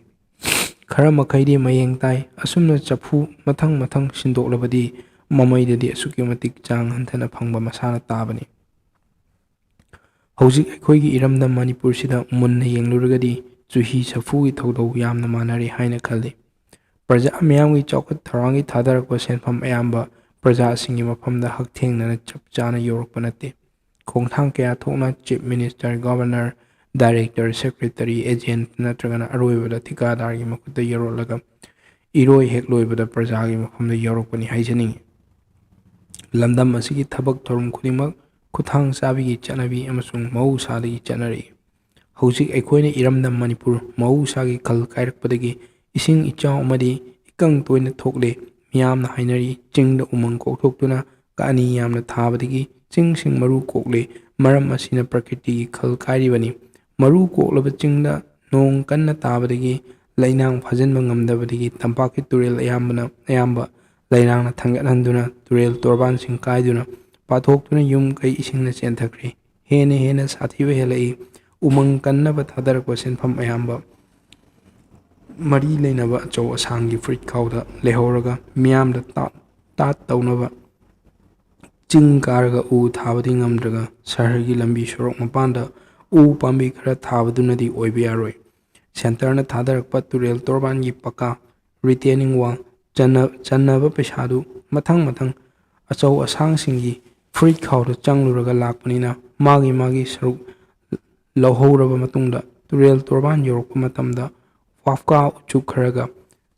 ꯈꯔ ꯃꯈꯩꯗꯤ ꯃꯌꯦꯡ ꯇꯥꯏ꯫ ꯑꯁꯨꯝꯅ ꯆꯐꯨ ꯃꯊꯪ ꯃꯊꯪ ꯁꯤꯟꯗꯣꯛꯂꯕꯗꯤ ꯃꯃꯩꯗꯗꯤ ꯑꯁꯨꯛꯀꯤ ꯃꯇꯤꯛ ꯆꯥꯡ ꯍꯟꯊꯅ ꯐꯪꯕ ꯃꯁꯥꯅ ꯇꯥꯕꯅꯤ꯫ ꯍꯧꯖꯤꯛ ꯑꯩꯈꯣꯏꯒꯤ ꯏꯔꯝꯗꯝ ꯃꯅꯤꯄꯨꯔꯁꯤꯗ ꯃꯨꯟꯅ ꯌꯦꯡꯂꯨꯔꯒꯗꯤ ꯆꯨꯍꯤ ꯆꯐꯨꯒꯤ ꯊꯧꯗꯧ ꯌꯥꯝꯅ ꯃꯥꯟꯅꯔꯦ ꯍꯥꯏꯅ ꯈꯜꯂꯤ꯫ ꯄ꯭ꯔꯖꯥ ꯃꯤꯌꯥꯝꯒꯤ ꯆꯥꯎꯈꯠ ꯊꯧꯔꯥꯡꯒꯤ ꯊꯥꯗꯔꯛꯄ ꯁꯦꯟꯐꯝ ꯑꯌꯥꯝꯕ ꯄ꯭ꯔꯖꯥꯁꯤꯡꯒꯤ ꯃꯐꯝꯗ ꯍꯛꯊꯦꯡꯅꯅ ꯆꯞ ꯆꯥꯅ ꯌꯧꯔꯛꯄ ꯅꯠꯇꯦ꯫ ꯈꯣꯡꯊꯥꯡ ꯀꯌꯥ ꯊꯣꯛꯅ Chief Minister, Governor, Director, Secretary, Agent ꯅꯠꯇ꯭ꯔꯒꯅ ꯑꯔꯣꯏꯕꯗ ꯊꯤꯀꯥꯗꯥꯔꯒꯤ ꯃꯈꯨꯠꯇ ꯌꯧꯔꯛꯂꯒ ꯏꯔꯣꯏ ꯍꯦꯛ ꯂꯣꯏꯕꯗ ꯄ꯭ꯔꯖꯥꯒꯤ ꯃꯐꯝꯗ ꯌꯧꯔꯛꯄꯅꯤ ꯍꯥꯏꯖꯅꯤꯡꯏ꯫ ꯂꯝꯗꯝ ꯑꯁꯤꯒꯤ ꯊꯕꯛ ꯊꯧꯔꯝ ꯈꯨꯗꯤꯡꯃꯛ ꯈꯨꯠꯊꯥꯡ ꯆꯥꯕꯤꯒꯤ ꯆꯠꯅꯕꯤ ꯑꯃꯁꯨꯡ ꯃꯍꯧꯁꯥꯗꯒꯤ ꯆꯠꯅꯔꯛꯏ꯫ ꯍꯧꯖꯤꯛ ꯑꯩꯈꯣꯏꯅ ꯏꯔꯝꯗꯝ ꯃꯅꯤꯄꯨꯔ ꯃꯍꯧꯁꯥꯒꯤ ꯈꯜ ꯀꯥꯏꯔꯛꯄꯗꯒꯤ ꯏꯁꯤꯡ ꯏꯆꯥꯎ ꯑꯃꯗꯤ ꯏꯀꯪ ꯇꯣꯏꯅ ꯊꯣꯛꯂꯦ꯫ ꯃꯤꯌꯥꯝꯅ ꯍꯥꯏꯅꯔꯤ, ꯆꯤꯡꯗ ꯎꯃꯪ ꯀꯣꯛꯊꯣꯛꯇꯨꯅ ꯀꯥꯅꯤ ꯌꯥꯝꯅ ꯊꯥꯕꯗꯒꯤ ꯆꯤꯡꯁꯤꯡ ꯃꯔꯨ ꯀꯣꯛꯂꯦ꯫ ꯃꯔꯝ ꯑꯁꯤꯅ ꯄ꯭ꯔꯀ꯭ꯔꯤꯇꯤꯒꯤ ꯈꯜ ꯀꯥꯏꯔꯤꯕꯅꯤ꯫ ꯃꯔꯨ ꯀꯣꯛꯂꯕ ꯆꯤꯡꯗ ꯅꯣꯡ ꯀꯟꯅ ꯇꯥꯕꯗꯒꯤ ꯂꯩꯅꯥꯡ ꯐꯥꯖꯤꯟꯕ ꯉꯝꯗꯕꯗꯒꯤ ꯇꯝꯄꯥꯛꯀꯤ ꯇꯨꯔꯦꯜ ꯑꯌꯥꯝꯕꯅ, ꯑꯌꯥꯝꯕ ꯂꯩꯅꯥꯡꯅ ꯊꯟꯒꯠꯍꯟꯗꯨꯅ ꯇꯨꯔꯦꯜ ꯇꯣꯔꯕꯥꯟꯁꯤꯡ ꯀꯥꯏꯗꯨꯅ ꯄꯥꯊꯣꯛꯇꯨꯅ ꯌꯨꯝ ꯀꯩ ꯏꯁꯤꯡꯅ ꯆꯦꯟꯊꯈ꯭ꯔꯦ꯫ ꯍꯦꯟꯅ ꯍꯦꯟꯅ ꯁꯥꯊꯤꯕ ꯍꯦꯜꯂꯛꯏ꯫ ꯎꯃꯪ ꯀꯟꯅꯕ ꯊꯥꯗꯔꯛꯄ ꯁꯦꯟꯐꯝ ꯑꯌꯥꯝꯕ ꯃꯔꯤ ꯂꯩꯅꯕ ꯑꯆꯧ ꯑꯁꯥꯡꯒꯤ ꯐꯨꯔꯤꯠ ꯈꯥꯎꯗ ꯂꯩꯍꯧꯔꯒ ꯃꯤꯌꯥꯝꯗ ꯇꯥꯠ, ꯇꯥꯠ ꯇꯧꯅꯕ ꯆꯤꯡ ꯀꯥꯔꯒ ꯎ ꯊꯥꯕꯗꯤ ꯉꯝꯗ꯭ꯔꯒ ꯁꯍꯔꯒꯤ ꯂꯝꯕꯤ ꯁꯣꯔꯣꯛ ꯃꯄꯥꯟꯗ ꯎ ꯄꯥꯝꯕꯤ ꯈꯔ ꯊꯥꯕꯗꯨꯅꯗꯤ ꯑꯣꯏꯕ ꯌꯥꯔꯣꯏ꯫ ꯁꯦꯟꯇꯔꯅ ꯊꯥꯗꯔꯛꯄ ꯇꯨꯔꯦꯜ ꯇꯣꯔꯕꯥꯟꯒꯤ ꯄꯀꯥ, retaining wall, ꯆꯟꯅ-, ꯆꯟꯅꯕ ꯄꯩꯁꯥꯗꯨ ꯃꯊꯪ ꯃꯊꯪ ꯑꯆꯧ ꯑꯁꯥꯡꯁꯤꯡꯒꯤ ꯐꯨꯔꯤꯠ ꯈꯥꯎꯗ ꯆꯪꯂꯨꯔꯒ ꯂꯥꯛꯄꯅꯤꯅ ꯃꯥꯒꯤ ꯃꯥꯒꯤ ꯁꯔꯨꯛ ꯂꯧꯍꯧꯔꯕ ꯃꯇꯨꯡꯗ ꯇꯨꯔꯦꯜ ꯇꯣꯔꯕꯥꯟ ꯌꯧꯔꯛꯄ ꯃꯇꯝꯗ ꯋꯥꯐꯀꯥ ꯎꯆꯨꯛ ꯈꯔꯒ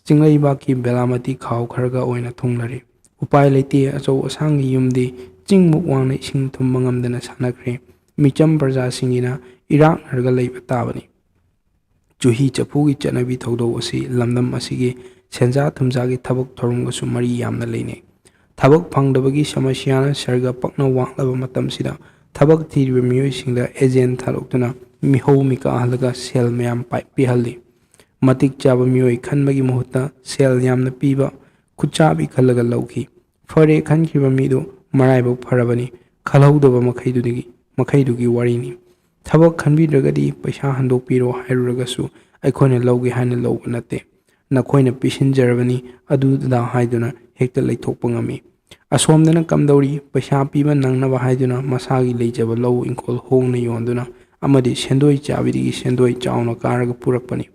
ꯆꯤꯡꯂꯩꯕꯥꯛꯀꯤ ꯕꯦꯂꯥꯃꯇꯤ ꯈꯥꯎ ꯈꯔꯒ ꯑꯣꯏꯅ ꯊꯨꯡꯂꯔꯤ꯫ ꯎꯄꯥꯏ ꯂꯩꯇꯦ, ꯑꯆꯧ ꯑꯁꯥꯡꯒꯤ ꯌꯨꯝꯗꯤ ꯆꯤꯡꯃꯨꯛ ꯋꯥꯡꯅ ꯏꯁꯤꯡ ꯊꯨꯝꯕ ꯉꯝꯗꯅ ꯁꯥꯟꯅꯈ꯭ꯔꯦ꯫ ꯃꯤꯆꯝ ꯄ꯭ꯔꯖꯥꯁꯤꯡꯒꯤꯅ ꯏꯔꯥꯛꯅꯔꯒ ꯂꯩꯕ ꯇꯥꯕꯅꯤ꯫ ꯆꯨꯍꯤ ꯆꯐꯨꯒꯤ ꯆꯠꯅꯕꯤ ꯊꯧꯗꯣꯛ ꯑꯁꯤ ꯂꯝꯗꯝ ꯑꯁꯤꯒꯤ ꯁꯦꯟꯖꯥ ꯊꯨꯝꯖꯥꯒꯤ ꯊꯕꯛ ꯊꯧꯔꯝꯒꯁꯨ ꯃꯔꯤ ꯌꯥꯝꯅ ꯂꯩꯅꯩ꯫ ꯊꯕꯛ ꯐꯪꯗꯕꯒꯤ ꯁꯃꯁ꯭ꯌꯥꯅ ꯁꯔꯒ ꯄꯛꯅ ꯋꯥꯡꯂꯕ ꯃꯇꯝꯁꯤꯗ ꯊꯕꯛ ꯊꯤꯔꯤꯕ ꯃꯤꯑꯣꯏꯁꯤꯡꯗ agent ꯊꯥꯗꯣꯛꯇꯨꯅ ꯃꯤꯍꯧ ꯃꯤꯀꯥꯍꯜꯂꯒ ꯁꯦꯜ ꯃꯌꯥꯝ ꯄꯥꯏ-, ꯄꯤꯍꯜꯂꯤ꯫ ꯃꯇꯤꯛ ꯆꯥꯕ ꯃꯤꯑꯣꯏ ꯈꯟꯕꯒꯤ ꯃꯍꯨꯠꯇ ꯁꯦꯜ ꯌꯥꯝꯅ ꯄꯤꯕ ꯈꯨꯠꯆꯥꯕꯤ ꯈꯜꯂꯒ ꯂꯧꯈꯤ꯫ ꯐꯔꯦ ꯈꯟꯈꯤꯕ ꯃꯤꯗꯨ ꯃꯔꯥꯏꯕꯛ ꯐꯔꯕꯅꯤ, ꯈꯜꯍꯧꯗꯕ ꯃꯈꯩꯗꯨꯗꯒꯤ, ꯃꯈꯩꯗꯨꯒꯤ ꯋꯥꯔꯤꯅꯤ꯫ ꯊꯕꯛ ꯈꯟꯕꯤꯗ꯭ꯔꯒꯗꯤ ꯄꯩꯁꯥ ꯍꯟꯗꯣꯛꯄꯤꯔꯣ ꯍꯥꯏꯔꯨꯔꯒꯁꯨ ꯑꯩꯈꯣꯏꯅ ꯂꯧꯒꯦ ꯍꯥꯏꯅ ꯂꯧꯕ ꯅꯠꯇꯦ꯫ ꯅꯈꯣꯏꯅ ꯄꯤꯁꯤꯟꯖꯔꯕꯅꯤ, ꯑꯗꯨ ꯑꯗꯥ ꯍꯥꯏꯗꯨꯅ ꯍꯦꯛꯇ ꯂꯩꯊꯣꯛꯄ ꯉꯝꯃꯤ꯫ ꯑꯁꯣꯝꯗꯅ ꯀꯝꯗꯧꯔꯤ, ꯄꯩꯁꯥ ꯄꯤꯕ ꯅꯪꯅꯕ ꯍꯥꯏꯗꯨꯅ ꯃꯁꯥꯒꯤ ꯂꯩꯖꯕ ꯂꯧ ꯏꯪꯈꯣꯜ ꯍꯣꯡꯅ ꯌꯣꯟꯗꯨꯅ ꯑꯃꯗꯤ ꯁꯦꯟꯗꯣꯏ ꯆꯥꯕꯤꯗꯒꯤ ꯁꯦꯟꯗꯣꯏ ꯆꯥꯎꯅ ꯀꯥꯔꯒ ꯄꯨꯔꯛꯄꯅꯤ꯫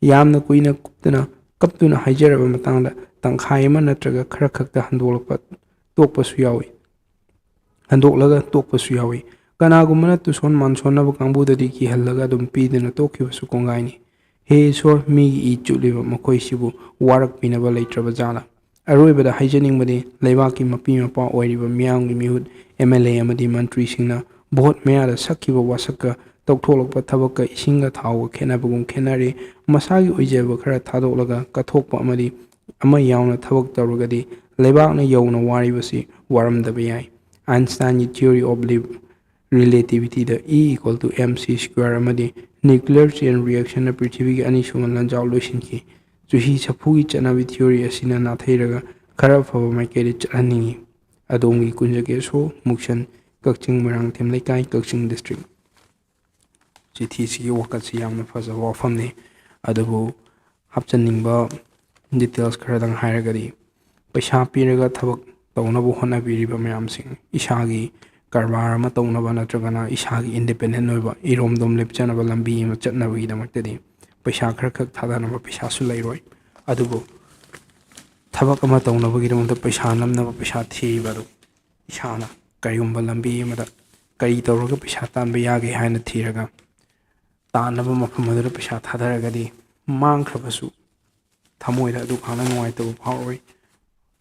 ꯌꯥꯝꯅ ꯀꯨꯏꯅ ꯀꯨꯞꯇꯅ ꯀꯞꯇꯨꯅ ꯍꯥꯏꯖꯔꯕ ꯃꯇꯥꯡꯗ ꯇꯪꯈꯥꯏ ꯑꯃ ꯅꯠꯇ꯭ꯔꯒ ꯈꯔ ꯈꯛꯇ ꯍꯟꯗꯣꯛꯂꯛꯄ, ꯇꯣꯛꯄꯁꯨ ꯌꯥꯎꯏ꯫ ꯍꯟꯗꯣꯛꯂꯒ ꯇꯣꯛꯄꯁꯨ ꯌꯥꯎꯏ꯫ ꯀꯅꯥꯒꯨꯝꯕꯅ ꯇꯨꯁꯣꯟ ꯃꯥꯟꯁꯣꯟꯅꯕ ꯀꯥꯡꯕꯨꯗꯗꯤ ꯀꯤꯍꯜꯂꯒ ꯑꯗꯨꯝ ꯄꯤꯗꯨꯅ ꯇꯣꯛꯈꯤꯕꯁꯨ ꯀꯣꯡꯒꯥꯏꯅꯤ꯫ ꯍꯦ ꯏꯁꯣꯔ, ꯃꯤꯒꯤ ꯏ ꯆꯨꯞꯂꯤꯕ ꯃꯈꯣꯏꯁꯤꯕꯨ ꯋꯥꯔꯛꯄꯤꯅꯕ ꯂꯩꯇ꯭ꯔꯕ ꯖꯥꯠꯂꯥ? ꯑꯔꯣꯏꯕꯗ ꯍꯥꯏꯖꯅꯤꯡꯕꯗꯤ, ꯂꯩꯕꯥꯛꯀꯤ ꯃꯄꯤ ꯃꯄꯥ ꯑꯣꯏꯔꯤꯕ ꯃꯤꯌꯥꯝꯒꯤ ꯃꯤꯍꯨꯠ, ꯑꯦꯝ ꯑꯦꯜ ꯑꯦ ꯑꯃꯗꯤ ꯃꯟꯇ꯭ꯔꯤꯁꯤꯡꯅ ꯚꯣꯠ ꯃꯌꯥꯗ ꯁꯛꯈꯤꯕ ꯋꯥꯁꯛꯀ ꯇꯧꯊꯣꯛꯂꯛꯄ ꯊꯕꯛꯀ ꯏꯁꯤꯡꯒ ꯊꯥꯎꯒ ꯈꯦꯠꯅꯕꯒꯨꯝ ꯈꯦꯠꯅꯔꯦ꯫ ꯃꯁꯥꯒꯤ ꯑꯣꯏꯖꯕ ꯈꯔ ꯊꯥꯗꯣꯛꯂꯒ ꯀꯠꯊꯣꯛꯄ ꯑꯃꯗꯤ ꯑꯃ ꯌꯥꯎꯅ ꯊꯕꯛ ꯇꯧꯔꯒꯗꯤ ꯂꯩꯕꯥꯛꯅ ꯌꯧꯅ ꯋꯥꯔꯤꯕꯁꯤ ꯋꯥꯔꯝꯗꯕ ꯌꯥꯏ꯫ ꯑꯥꯏꯟꯁꯇꯥꯏꯟꯒꯤ theory of live relativityꯗ E equal to M C square ꯑꯃꯗꯤ nuclear chain reactionꯅ ꯄ꯭ꯔꯤꯊꯤꯕꯤꯒꯤ ꯑꯅꯤꯁꯨꯕ ꯂꯥꯟꯖꯥꯎ ꯂꯣꯏꯁꯤꯟꯈꯤ꯫ ꯆꯨꯍꯤ ꯆꯐꯨꯒꯤ ꯆꯠꯅꯕꯤ theory ꯑꯁꯤꯅ ꯅꯥꯊꯩꯔꯒ ꯈꯔ ꯐꯕ ꯃꯥꯏꯀꯩꯗ ꯆꯠꯍꯟꯅꯤꯡꯏ꯫ ꯑꯗꯣꯝꯒꯤ ꯀꯨꯟꯖꯒꯦꯁꯣ ꯃꯨꯛꯁꯟ, ꯀꯛꯆꯤꯡ ꯃꯣꯏꯔꯥꯡꯊꯦꯝ ꯂꯩꯀꯥꯏ, ꯀꯛꯆꯤꯡ district꯫ ꯆꯤꯊꯤꯁꯤꯒꯤ ꯋꯥꯀꯠꯁꯤ ꯌꯥꯝꯅ ꯐꯖꯕ ꯋꯥꯐꯝꯅꯤ꯫ ꯑꯗꯨꯕꯨ ꯍꯥꯞꯆꯟꯅꯤꯡꯕ details ꯈꯔꯗꯪ ꯍꯥꯏꯔꯒꯗꯤ, ꯄꯩꯁꯥ ꯄꯤꯔꯒ ꯊꯕꯛ ꯇꯧꯅꯕ ꯍꯣꯠꯅꯕꯤꯔꯤꯕ ꯃꯌꯥꯝꯁꯤꯡ, ꯏꯁꯥꯒꯤ ꯀꯔꯕꯥꯔ ꯑꯃ ꯇꯧꯅꯕ ꯅꯠꯇ꯭ꯔꯒꯅ ꯏꯁꯥꯒꯤ independent ꯑꯣꯏꯕ ꯏꯔꯣꯝꯗꯣꯝ ꯂꯦꯞꯆꯅꯕ ꯂꯝꯕꯤ ꯑꯃ ꯆꯠꯅꯕꯒꯤꯗꯃꯛꯇꯗꯤ ꯄꯩꯁꯥ ꯈꯔ ꯈꯛ ꯊꯥꯗꯅꯕ ꯄꯩꯁꯥꯁꯨ ꯂꯩꯔꯣꯏ꯫ ꯑꯗꯨꯕꯨ ꯊꯕꯛ ꯑꯃ ꯇꯧꯅꯕꯒꯤꯗꯃꯛꯇ ꯄꯩꯁꯥ ꯅꯝꯅꯕ ꯄꯩꯁꯥ ꯊꯤꯔꯤꯕ ꯑꯗꯨ ꯏꯁꯥꯅ ꯀꯔꯤꯒꯨꯝꯕ ꯂꯝꯕꯤ ꯑꯃꯗ ꯀꯔꯤ ꯇꯧꯔꯒ ꯄꯩꯁꯥ ꯇꯥꯟꯕ ꯌꯥꯒꯦ ꯍꯥꯏꯅ ꯊꯤꯔꯒ ꯇꯥꯟꯅꯕ ꯃꯐꯝ ꯑꯗꯨꯗ ꯄꯩꯁꯥ ꯊꯥꯗꯔꯒꯗꯤ ꯃꯥꯡꯈ꯭ꯔꯕꯁꯨ ꯊꯃꯣꯏꯗ ꯑꯗꯨꯛ ꯍꯥꯟꯅ ꯅꯨꯡꯉꯥꯏꯇꯕ ꯐꯥꯎꯔꯣꯏ꯫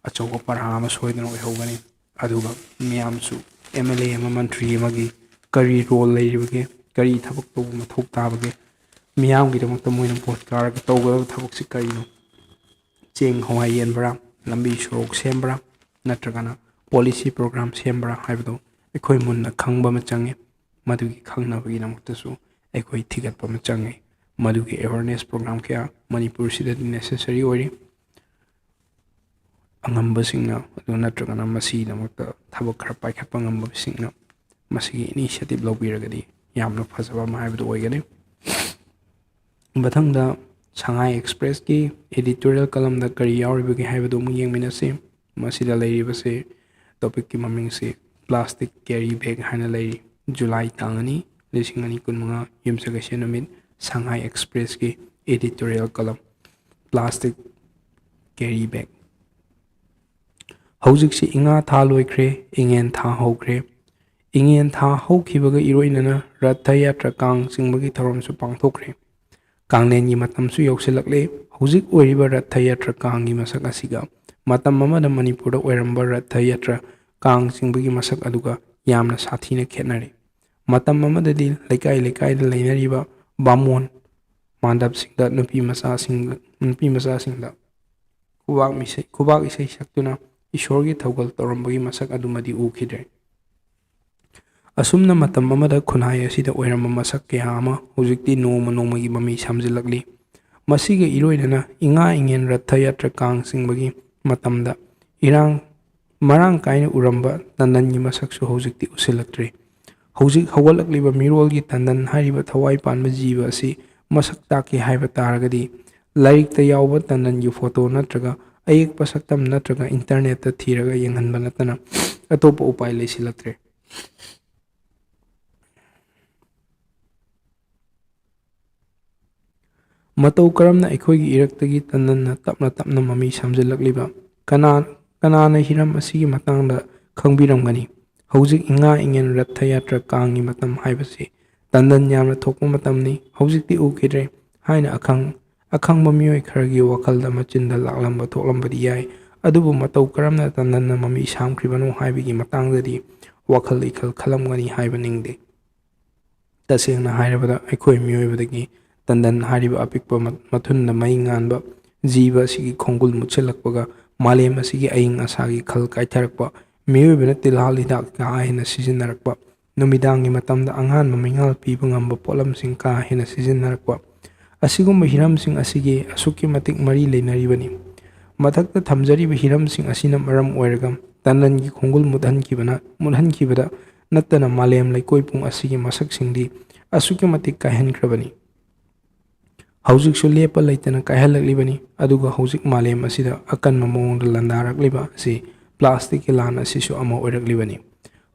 ꯑꯆꯧꯕ ꯄꯔꯥ ꯑꯃ ꯁꯣꯏꯗꯅ ꯑꯣꯏꯍꯧꯒꯅꯤ꯫ ꯑꯗꯨꯒ ꯃꯤꯌꯥꯝꯁꯨ ꯑꯦꯝ ꯑꯦꯜ ꯑꯦ ꯑꯃ, ꯃꯟꯇ꯭ꯔꯤ ꯑꯃꯒꯤ ꯀꯔꯤ role ꯂꯩꯔꯤꯕꯒꯦ, ꯀꯔꯤ ꯊꯕꯛ ꯇꯧꯕ ꯃꯊꯧ ꯇꯥꯕꯒꯦ, ꯃꯤꯌꯥꯝꯒꯤꯗꯃꯛꯇ ꯃꯣꯏꯅ ꯚꯣꯠ ꯀꯥꯔꯒ ꯇꯧꯒꯗꯕ ꯊꯕꯛꯁꯤ ꯀꯔꯤꯅꯣ? ꯆꯦꯡ ꯍꯋꯥꯏ ꯌꯦꯟꯕ꯭ꯔꯥ, ꯂꯝꯕꯤ ꯁꯣꯔꯣꯛ ꯁꯦꯝꯕ꯭ꯔꯥ, ꯅꯠꯇ꯭ꯔꯒꯅ policy program ꯁꯦꯝꯕ꯭ꯔꯥ ꯍꯥꯏꯕꯗꯨ ꯑꯩꯈꯣꯏ ꯃꯨꯟꯅ ꯈꯪꯕ ꯑꯃ ꯆꯪꯉꯤ꯫ ꯃꯗꯨꯒꯤ ꯈꯪꯅꯕꯒꯤꯗꯃꯛꯇꯁꯨ ꯑꯩꯈꯣꯏ ꯊꯤꯒꯠꯄ ꯑꯃ ꯆꯪꯉꯤ꯫ ꯃꯗꯨꯒꯤ awareness program ꯀꯌꯥ ꯃꯅꯤꯄꯨꯔꯁꯤꯗꯗꯤ necessary ꯑꯣꯏꯔꯤ꯫ ꯑꯉꯝꯕꯁꯤꯡꯅ ꯑꯗꯨ ꯅꯠꯇ꯭ꯔꯒꯅ ꯃꯁꯤꯒꯤꯗꯃꯛꯇ ꯊꯕꯛ ꯈꯔ ꯄꯥꯏꯈꯠꯄ ꯉꯝꯕꯁꯤꯡꯅ ꯃꯁꯤꯒꯤ initiative ꯂꯧꯕꯤꯔꯒꯗꯤ ꯌꯥꯝꯅ ꯐꯖꯕ ꯑꯃ ꯍꯥꯏꯕꯗꯨ ꯑꯣꯏꯒꯅꯤ꯫ ꯃꯊꯪꯗ ꯁꯉꯥꯏ ꯑꯦꯛꯁꯄ꯭ꯔꯦꯁꯀꯤ editorial columnꯗ ꯀꯔꯤ ꯌꯥꯎꯔꯤꯕꯒꯦ ꯍꯥꯏꯕꯗꯨ ꯑꯃꯨꯛ ꯌꯦꯡꯃꯤꯟꯅꯁꯤ꯫ ꯃꯁꯤꯗ ꯂꯩꯔꯤꯕꯁꯤ, topicꯀꯤ ꯃꯃꯤꯡꯁꯤ plastic carry bag ꯍꯥꯏꯅ ꯂꯩꯔꯤ꯫ ꯖꯨꯂꯥꯏ ꯇꯥꯡ ꯑꯅꯤ, ꯂꯤꯁꯤꯡ ꯑꯅꯤ ꯀꯨꯟꯃꯉꯥ, ꯌꯨꯝꯁꯀꯩꯁ ꯅꯨꯃꯤꯠ, ꯁꯉꯥꯏ ꯑꯦꯛꯁꯄ꯭ꯔꯦꯁꯀꯤ editorial column, plastic carry bag꯫ ꯍꯧꯖꯤꯛꯁꯤ ꯏꯉꯥ ꯊꯥ ꯂꯣꯏꯈ꯭ꯔꯦ, ꯏꯉꯦꯟ ꯊꯥ ꯍꯧꯈ꯭ꯔꯦ꯫ ꯏꯉꯦꯟ ꯊꯥ ꯍꯧꯈꯤꯕꯒ ꯏꯔꯣꯏꯅꯅ ꯔꯊ ꯌꯥꯇ꯭ꯔꯥ ꯀꯥꯡ ꯆꯤꯡꯕꯒꯤ ꯊꯧꯔꯝꯁꯨ ꯄꯥꯡꯊꯣꯛꯈ꯭ꯔꯦ꯫ ꯀꯥꯡꯂꯦꯟꯒꯤ ꯃꯇꯝꯁꯨ ꯌꯧꯁꯤꯜꯂꯛꯂꯦ꯫ ꯍꯧꯖꯤꯛ ꯑꯣꯏꯔꯤꯕ ꯔꯊ ꯌꯥꯇ꯭ꯔꯥ ꯀꯥꯡꯒꯤ ꯃꯁꯛ ꯑꯁꯤꯒ ꯃꯇꯝ ꯑꯃꯗ ꯃꯅꯤꯄꯨꯔꯗ ꯑꯣꯏꯔꯝꯕ ꯔꯊ ꯌꯥꯇ꯭ꯔꯥ ꯀꯥꯡ ꯆꯤꯡꯕꯒꯤ ꯃꯁꯛ ꯑꯗꯨꯒ ꯌꯥꯝꯅ ꯁꯥꯊꯤꯅ ꯈꯦꯠꯅꯔꯦ꯫ ꯃꯇꯝ ꯑꯃꯗꯗꯤ ꯂꯩꯀꯥꯏ ꯂꯩꯀꯥꯏꯗ ꯂꯩꯅꯔꯤꯕ ꯕꯥꯃꯣꯟ ꯃꯥꯟꯗꯞꯁꯤꯡꯗ ꯅꯨꯄꯤ ꯃꯆꯥꯁꯤꯡ, ꯅꯨꯄꯤ ꯃꯆꯥꯁꯤꯡꯗ ꯈꯨꯕꯥꯛ ꯏꯁꯩ, ꯈꯨꯕꯥꯛ ꯏꯁꯩ ꯁꯛꯇꯨꯅ ꯏꯁꯣꯔꯒꯤ ꯊꯧꯒꯜ ꯇꯧꯔꯝꯕꯒꯤ ꯃꯁꯛ ꯑꯗꯨꯃꯗꯤ ꯎꯈꯤꯗ꯭ꯔꯦ꯫ ꯑꯁꯨꯝꯅ ꯃꯇꯝ ꯑꯃꯗ ꯈꯨꯟꯅꯥꯏ ꯑꯁꯤꯗ ꯑꯣꯏꯔꯝꯕ ꯃꯁꯛ ꯀꯌꯥ ꯑꯃ ꯍꯧꯖꯤꯛꯇꯤ ꯅꯣꯡꯃ ꯅꯣꯡꯃꯒꯤ ꯃꯃꯤ ꯁꯥꯝꯖꯤꯜꯂꯛꯂꯤ꯫ ꯃꯁꯤꯒ ꯏꯔꯣꯏꯅꯅ ꯏꯉꯥ ꯏꯉꯦꯟ ꯔꯊ ꯌꯥꯇ꯭ꯔꯥ ꯀꯥꯡ ꯆꯤꯡꯕꯒꯤ ꯃꯇꯝꯗ ꯏꯔꯥꯡ ꯃꯔꯥꯡ ꯀꯥꯏꯅ ꯎꯔꯝꯕ ꯇꯟꯗꯟꯒꯤ ꯃꯁꯛꯁꯨ ꯍꯧꯖꯤꯛꯇꯤ ꯎꯁꯤꯜꯂꯛꯇ꯭ꯔꯦ꯫ ꯍꯧꯖꯤꯛ ꯍꯧꯒꯠꯂꯛꯂꯤꯕ ꯃꯤꯔꯣꯜꯒꯤ ꯇꯟꯗꯟ ꯍꯥꯏꯔꯤꯕ ꯊꯋꯥꯏ ꯄꯥꯟꯕ ꯖꯤꯕ ꯑꯁꯤ ꯃꯁꯛ ꯇꯥꯛꯀꯦ ꯍꯥꯏꯕ ꯇꯥꯔꯒꯗꯤ ꯂꯥꯏꯔꯤꯛꯇ ꯌꯥꯎꯕ ꯇꯟꯗꯟꯒꯤ ꯐꯣꯇꯣ ꯅꯠꯇ꯭ꯔꯒ ꯑꯌꯦꯛꯄ ꯁꯛꯇꯝ ꯅꯠꯇ꯭ꯔꯒ ꯏꯟꯇꯔꯅꯦꯠꯇ ꯊꯤꯔꯒ ꯌꯦꯡꯍꯟꯕ ꯅꯠꯇꯅ ꯑꯇꯣꯞꯄ ꯎꯄꯥꯏ ꯂꯩꯁꯤꯜꯂꯛꯇ꯭ꯔꯦ꯫ ꯃꯇꯧ ꯀꯔꯝꯅ ꯑꯩꯈꯣꯏꯒꯤ ꯏꯔꯛꯇꯒꯤ ꯇꯟꯗꯟꯅ ꯇꯞꯅ ꯇꯞꯅ ꯃꯃꯤ ꯁꯥꯝꯖꯤꯜꯂꯛꯂꯤꯕ? ꯀꯅꯥ, ꯀꯅꯥꯅ ꯍꯤꯔꯝ ꯑꯁꯤꯒꯤ ꯃꯇꯥꯡꯗ ꯈꯪꯕꯤꯔꯝꯒꯅꯤ? ꯍꯧꯖꯤꯛ ꯏꯉꯥ ꯏꯉꯦꯟ ꯔꯊ ꯌꯥꯇ꯭ꯔꯥ ꯀꯥꯡꯒꯤ ꯃꯇꯝ ꯍꯥꯏꯕꯁꯤ ꯇꯟꯗꯟ ꯌꯥꯝꯅ ꯊꯣꯛꯄ ꯃꯇꯝꯅꯤ꯫ ꯍꯧꯖꯤꯛꯇꯤ ꯎꯈꯤꯗ꯭ꯔꯦ ꯍꯥꯏꯅ ꯑꯈꯪ, ꯑꯈꯪꯕ ꯃꯤꯑꯣꯏ ꯈꯔꯒꯤ ꯋꯥꯈꯜꯗ ꯃꯆꯤꯟꯗ ꯂꯥꯛꯂꯝꯕ ꯊꯣꯛꯂꯝꯕꯗꯤ ꯌꯥꯏ, ꯑꯗꯨꯕꯨ ꯃꯇꯧ ꯀꯔꯝꯅ ꯇꯟꯗꯟꯅ ꯃꯃꯤ ꯁꯥꯝꯈ꯭ꯔꯤꯕꯅꯣ ꯍꯥꯏꯕꯒꯤ ꯃꯇꯥꯡꯗꯗꯤ ꯋꯥꯈꯜ ꯏꯈꯜ ꯈꯜꯂꯝꯒꯅꯤ ꯍꯥꯏꯕ ꯅꯤꯡꯗꯦ꯫ ꯇꯁꯦꯡꯅ ꯍꯥꯏꯔꯕꯗ, ꯑꯩꯈꯣꯏ ꯃꯤꯑꯣꯏꯕꯗꯒꯤ ꯇꯟꯗꯟ ꯍꯥꯏꯔꯤꯕ ꯑꯄꯤꯛꯄ ꯃ-, ꯃꯊꯨꯟꯗ ꯃꯩ ꯉꯥꯟꯕ ꯖꯤꯕ ꯑꯁꯤꯒꯤ ꯈꯣꯡꯒꯨꯜ ꯃꯨꯠꯁꯤꯜꯂꯛꯄꯒ ꯃꯥꯂꯦꯝ ꯑꯁꯤꯒꯤ ꯑꯏꯪ ꯑꯁꯥꯒꯤ ꯈꯜ ꯀꯥꯏꯊꯔꯛꯄ, ꯃꯤꯑꯣꯏꯕꯅ ꯇꯤꯜꯍꯥꯠ ꯍꯤꯗꯥꯛ ꯀꯥ ꯍꯦꯟꯅ ꯁꯤꯖꯤꯟꯅꯔꯛꯄ, ꯅꯨꯃꯤꯗꯥꯡꯒꯤ ꯃꯇꯝꯗ ꯑꯉꯥꯟꯕ ꯃꯩꯉꯥꯜ ꯄꯤꯕ ꯉꯝꯕ ꯄꯣꯠꯂꯝꯁꯤꯡ ꯀꯥ ꯍꯦꯟꯅ ꯁꯤꯖꯤꯟꯅꯔꯛꯄ, ꯑꯁꯤꯒꯨꯝꯕ ꯍꯤꯔꯝꯁꯤꯡ ꯑꯁꯤꯒꯤ ꯑꯁꯨꯛꯀꯤ ꯃꯇꯤꯛ ꯃꯔꯤ ꯂꯩꯅꯔꯤꯕꯅꯤ꯫ ꯃꯊꯛꯇ ꯊꯝꯖꯔꯤꯕ ꯍꯤꯔꯝꯁꯤꯡ ꯑꯁꯤꯅ ꯃꯔꯝ ꯑꯣꯏꯔꯒ ꯇꯟꯗꯟꯒꯤ ꯈꯣꯡꯒꯨꯜ ꯃꯨꯠꯍꯟꯈꯤꯕꯅ, ꯃꯨꯠꯍꯟꯈꯤꯕꯗ ꯅꯠꯇꯅ ꯃꯥꯂꯦꯝ ꯂꯩꯀꯣꯏ ꯄꯨꯝ ꯑꯁꯤꯒꯤ ꯃꯁꯛꯁꯤꯡꯗꯤ ꯑꯁꯨꯛꯀꯤ ꯃꯇꯤꯛ ꯀꯥꯏꯍꯟꯈ꯭ꯔꯕꯅꯤ꯫ ꯍꯧꯖꯤꯛꯁꯨ ꯂꯦꯞꯄ ꯂꯩꯇꯅ ꯀꯥꯏꯍꯜꯂꯛꯂꯤꯕꯅꯤ꯫ ꯑꯗꯨꯒ ꯍꯧꯖꯤꯛ ꯃꯥꯂꯦꯝ ꯑꯁꯤꯗ ꯑꯀꯟꯕ ꯃꯑꯣꯡꯗ ꯂꯥꯟꯗꯥꯔꯛꯂꯤꯕ ꯑꯁꯤ ꯄ꯭ꯂꯥꯁꯇꯤꯛꯀꯤ ꯂꯥꯟ ꯑꯁꯤꯁꯨ ꯑꯃ ꯑꯣꯏꯔꯛꯂꯤꯕꯅꯤ꯫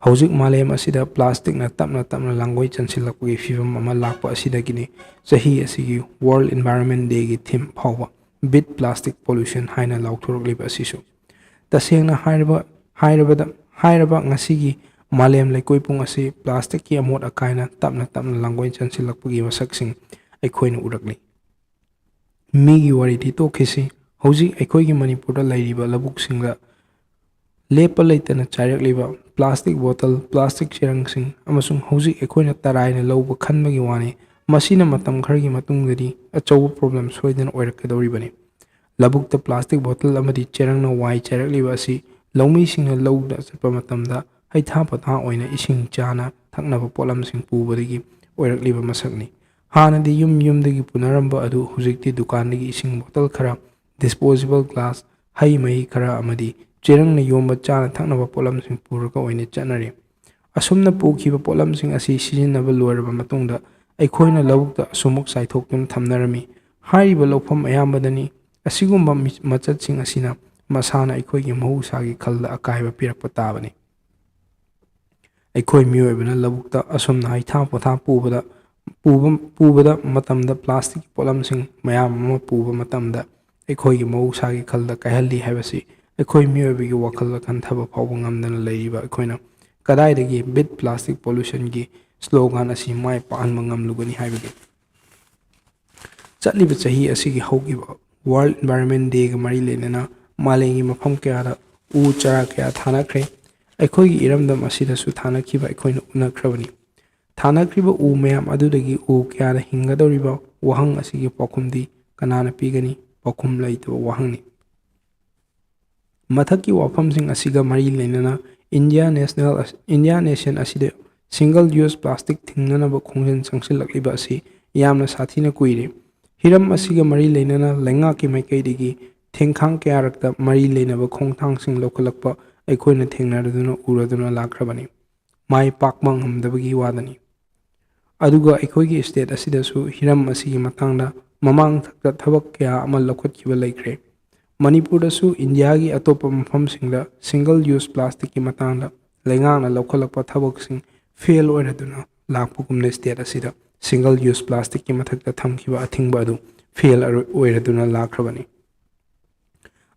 ꯍꯧꯖꯤꯛ ꯃꯥꯂꯦꯝ ꯑꯁꯤꯗ ꯄ꯭ꯂꯥꯁꯇꯤꯛꯅ ꯇꯞꯅ ꯇꯞꯅ ꯂꯥꯡꯒꯣꯏ ꯆꯟꯁꯤꯜꯂꯛꯄꯒꯤ ꯐꯤꯕꯝ ꯑꯃ ꯂꯥꯛꯄ ꯑꯁꯤꯗꯒꯤꯅꯤ ꯆꯍꯤ ꯑꯁꯤꯒꯤ World Environment Dayꯒꯤ theme ꯐꯥꯎꯕ "Beat Plastic Pollution" ꯍꯥꯏꯅ ꯂꯥꯎꯊꯣꯔꯛꯂꯤꯕ ꯑꯁꯤꯁꯨ꯫ ꯇꯁꯦꯡꯅ ꯍꯥꯏꯔꯕ, ꯍꯥꯏꯔꯕꯗ, ꯍꯥꯏꯔꯕ ꯉꯁꯤꯒꯤ ꯃꯥꯂꯦꯝ ꯂꯩꯀꯣꯏ ꯄꯨꯝ ꯑꯁꯤ ꯄ꯭ꯂꯥꯁꯇꯤꯛꯀꯤ ꯑꯃꯣꯠ ꯑꯀꯥꯏꯅ ꯇꯞꯅ ꯇꯞꯅ ꯂꯥꯡꯒꯣꯏ ꯆꯟꯁꯤꯜꯂꯛꯄꯒꯤ ꯃꯁꯛꯁꯤꯡ ꯑꯩꯈꯣꯏꯅ ꯎꯔꯛꯂꯤ꯫ ꯃꯤꯒꯤ ꯋꯥꯔꯤꯗꯤ ꯇꯣꯛꯈꯤꯁꯤ, ꯍꯧꯖꯤꯛ ꯑꯩꯈꯣꯏꯒꯤ ꯃꯅꯤꯄꯨꯔꯗ ꯂꯩꯔꯤꯕ ꯂꯧꯕꯨꯛꯁꯤꯡꯗ ꯂꯦꯞꯄ ꯂꯩꯇꯅ ꯆꯥꯏꯔꯛꯂꯤꯕ ꯄ꯭ꯂꯥꯁꯇꯤꯛ ꯕꯣꯇꯜ, ꯄ꯭ꯂꯥꯁꯇꯤꯛ ꯆꯦꯔꯪꯁꯤꯡ ꯑꯃꯁꯨꯡ ꯍꯧꯖꯤꯛ ꯑꯩꯈꯣꯏꯅ ꯇꯔꯥꯏꯅ ꯂꯧꯕ ꯈꯟꯕꯒꯤ ꯋꯥꯅꯤ, ꯃꯁꯤꯅ ꯃꯇꯝ ꯈꯔꯒꯤ ꯃꯇꯨꯡꯗꯗꯤ ꯑꯆꯧꯕ ꯄ꯭ꯔꯣꯕ꯭ꯂꯦꯝ ꯁꯣꯏꯗꯅ ꯑꯣꯏꯔꯛꯀꯗꯧꯔꯤꯕꯅꯤ꯫ ꯂꯧꯕꯨꯛꯇ ꯄ꯭ꯂꯥꯁꯇꯤꯛ ꯕꯣꯇꯜ ꯑꯃꯗꯤ ꯆꯦꯔꯪꯅ ꯋꯥꯏ ꯆꯥꯏꯔꯛꯂꯤꯕ ꯑꯁꯤ ꯂꯧꯃꯤꯁꯤꯡꯅ ꯂꯧꯗ ꯆꯠꯄ ꯃꯇꯝꯗ ꯍꯩꯊꯥ ꯄꯣꯊꯥ ꯑꯣꯏꯅ ꯏꯁꯤꯡ ꯆꯥꯅ ꯊꯛꯅꯕ ꯄꯣꯠꯂꯝꯁꯤꯡ ꯄꯨꯕꯗꯒꯤ ꯑꯣꯏꯔꯛꯂꯤꯕ ꯃꯁꯛꯅꯤ꯫ ꯍꯥꯟꯅꯗꯤ ꯌꯨꯝ ꯌꯨꯝꯗꯒꯤ ꯄꯨꯅꯔꯝꯕ ꯑꯗꯨ ꯍꯧꯖꯤꯛꯇꯤ ꯗꯨꯀꯥꯟꯗꯒꯤ ꯏꯁꯤꯡ ꯕꯣꯇꯜ ꯈꯔ, disposable glass, ꯍꯩ ꯃꯍꯤ ꯈꯔ ꯑꯃꯗꯤ ꯆꯦꯔꯪꯅ ꯌꯣꯝꯕ ꯆꯥꯅ ꯊꯛꯅꯕ ꯄꯣꯠꯂꯝꯁꯤꯡ ꯄꯨꯔꯒ ꯑꯣꯏꯅ ꯆꯠꯅꯔꯤ꯫ ꯑꯁꯨꯝꯅ ꯄꯨꯈꯤꯕ ꯄꯣꯠꯂꯝꯁꯤꯡ ꯑꯁꯤ ꯁꯤꯖꯤꯟꯅꯕ ꯂꯣꯏꯔꯕ ꯃꯇꯨꯡꯗ ꯑꯩꯈꯣꯏꯅ ꯂꯧꯕꯨꯛꯇ ꯑꯁꯨꯃꯨꯛ ꯆꯥꯏꯊꯣꯛꯇꯨꯅ ꯊꯝꯅꯔꯝꯃꯤ꯫ ꯍꯥꯏꯔꯤꯕ ꯂꯧꯐꯝ ꯑꯌꯥꯝꯕꯗꯅꯤ ꯑꯁꯤꯒꯨꯝꯕ ꯃꯤ-, ꯃꯆꯠꯁꯤꯡ ꯑꯁꯤꯅ ꯃꯁꯥꯅ ꯑꯩꯈꯣꯏꯒꯤ ꯃꯍꯧꯁꯥꯒꯤ ꯈꯜꯗ ꯑꯀꯥꯏꯕ ꯄꯤꯔꯛꯄ ꯇꯥꯕꯅꯤ꯫ ꯑꯩꯈꯣꯏ ꯃꯤꯑꯣꯏꯕꯅ ꯂꯧꯕꯨꯛꯇ ꯑꯁꯨꯝꯅ ꯍꯩꯊꯥ ꯄꯣꯊꯥ ꯄꯨꯕꯗ, ꯄꯨꯕ, ꯄꯨꯕꯗ ꯃꯇꯝꯗ ꯄ꯭ꯂꯥꯁꯇꯤꯛꯀꯤ ꯄꯣꯠꯂꯝꯁꯤꯡ ꯃꯌꯥꯝ ꯑꯃ ꯄꯨꯕ ꯃꯇꯝꯗ ꯑꯩꯈꯣꯏꯒꯤ ꯃꯍꯧꯁꯥꯒꯤ ꯈꯜꯗ ꯀꯥꯏꯍꯜꯂꯤ ꯍꯥꯏꯕꯁꯤ ꯑꯩꯈꯣꯏ ꯃꯤꯑꯣꯏꯕꯒꯤ ꯋꯥꯈꯜꯗ ꯈꯟꯊꯕ ꯐꯥꯎꯕ ꯉꯝꯗꯅ ꯂꯩꯔꯤꯕ ꯑꯩꯈꯣꯏꯅ ꯀꯗꯥꯏꯗꯒꯤ Beat Plastic Pollutionꯒꯤ slogan ꯑꯁꯤ ꯃꯥꯏ ꯄꯥꯛꯍꯟꯕ ꯉꯝꯂꯨꯒꯅꯤ ꯍꯥꯏꯕꯒꯦ? ꯆꯠꯂꯤꯕ ꯆꯍꯤ ꯑꯁꯤꯒꯤ ꯍꯧꯈꯤꯕ World Environment Dayꯒ ꯃꯔꯤ ꯂꯩꯅꯅ ꯃꯥꯂꯦꯝꯒꯤ ꯃꯐꯝ ꯀꯌꯥꯗ ꯎ ꯆꯥꯔꯥ ꯀꯌꯥ ꯊꯥꯅꯈ꯭ꯔꯦ꯫ ꯑꯩꯈꯣꯏꯒꯤ ꯏꯔꯝꯗꯝ ꯑꯁꯤꯗꯁꯨ ꯊꯥꯅꯈꯤꯕ ꯑꯩꯈꯣꯏꯅ ꯎꯅꯈ꯭ꯔꯕꯅꯤ꯫ ꯊꯥꯅꯈ꯭ꯔꯤꯕ ꯎ ꯃꯌꯥꯝ ꯑꯗꯨꯗꯒꯤ ꯎ ꯀꯌꯥꯅ ꯍꯤꯡꯒꯗꯧꯔꯤꯕ ꯋꯥꯍꯪ ꯑꯁꯤꯒꯤ ꯄꯥꯎꯈꯨꯝꯗꯤ ꯀꯅꯥꯅ ꯄꯤꯒꯅꯤ? ꯄꯥꯎꯈꯨꯝ ꯂꯩꯇꯕ ꯋꯥꯍꯪꯅꯤ꯫ ꯃꯊꯛꯀꯤ ꯋꯥꯐꯝꯁꯤꯡ ꯑꯁꯤꯒ ꯃꯔꯤ ꯂꯩꯅꯅ India National ꯑꯁ-, India Nation ꯑꯁꯤꯗ single use plastic ꯊꯤꯡꯅꯅꯕ ꯈꯣꯡꯖꯪ ꯆꯪꯁꯤꯜꯂꯛꯂꯤꯕ ꯑꯁꯤ ꯌꯥꯝꯅ ꯁꯥꯊꯤꯅ ꯀꯨꯏꯔꯦ꯫ ꯍꯤꯔꯝ ꯑꯁꯤꯒ ꯃꯔꯤ ꯂꯩꯅꯅ ꯂꯩꯉꯥꯛꯀꯤ ꯃꯥꯏꯀꯩꯗꯒꯤ ꯊꯦꯡꯈꯥꯡ ꯀꯌꯥꯔꯛꯇ ꯃꯔꯤ ꯂꯩꯅꯕ ꯈꯣꯡꯊꯥꯡꯁꯤꯡ ꯂꯧꯈꯠꯂꯛꯄ ꯑꯩꯈꯣꯏꯅ ꯊꯦꯡꯅꯔꯗꯨꯅ ꯎꯔꯗꯨꯅ ꯂꯥꯛꯈ꯭ꯔꯕꯅꯤ꯫ ꯃꯥꯏ ꯄꯥꯛꯄ ꯉꯝꯗꯕꯒꯤ ꯋꯥꯗꯅꯤ꯫ ꯑꯗꯨꯒ ꯑꯩꯈꯣꯏꯒꯤ state ꯑꯁꯤꯗꯁꯨ ꯍꯤꯔꯝ ꯑꯁꯤꯒꯤ ꯃꯇꯥꯡꯗ ꯃꯃꯥꯡ ꯊꯛꯇ ꯊꯕꯛ ꯀꯌꯥ ꯑꯃ ꯂꯧꯈꯠꯈꯤꯕ ꯂꯩꯈ꯭ꯔꯦ꯫ ꯃꯅꯤꯄꯨꯔꯗꯁꯨ ꯏꯟꯗꯤꯌꯥꯒꯤ ꯑꯇꯣꯞꯄ ꯃꯐꯝꯁꯤꯡꯗ single use plasticꯀꯤ ꯃꯇꯥꯡꯗ ꯂꯩꯉꯥꯛꯅ ꯂꯧꯈꯠꯂꯛꯄ ꯊꯕꯛꯁꯤꯡ fail ꯑꯣꯏꯔꯗꯨꯅ ꯂꯥꯛꯄꯒꯨꯝꯅ state ꯑꯁꯤꯗ single use plasticꯀꯤ ꯃꯊꯛꯇ ꯊꯝꯈꯤꯕ ꯑꯊꯤꯡꯕ ꯑꯗꯨ fail ꯑꯣꯏꯔꯗꯨꯅ ꯂꯥꯛꯈ꯭ꯔꯕꯅꯤ꯫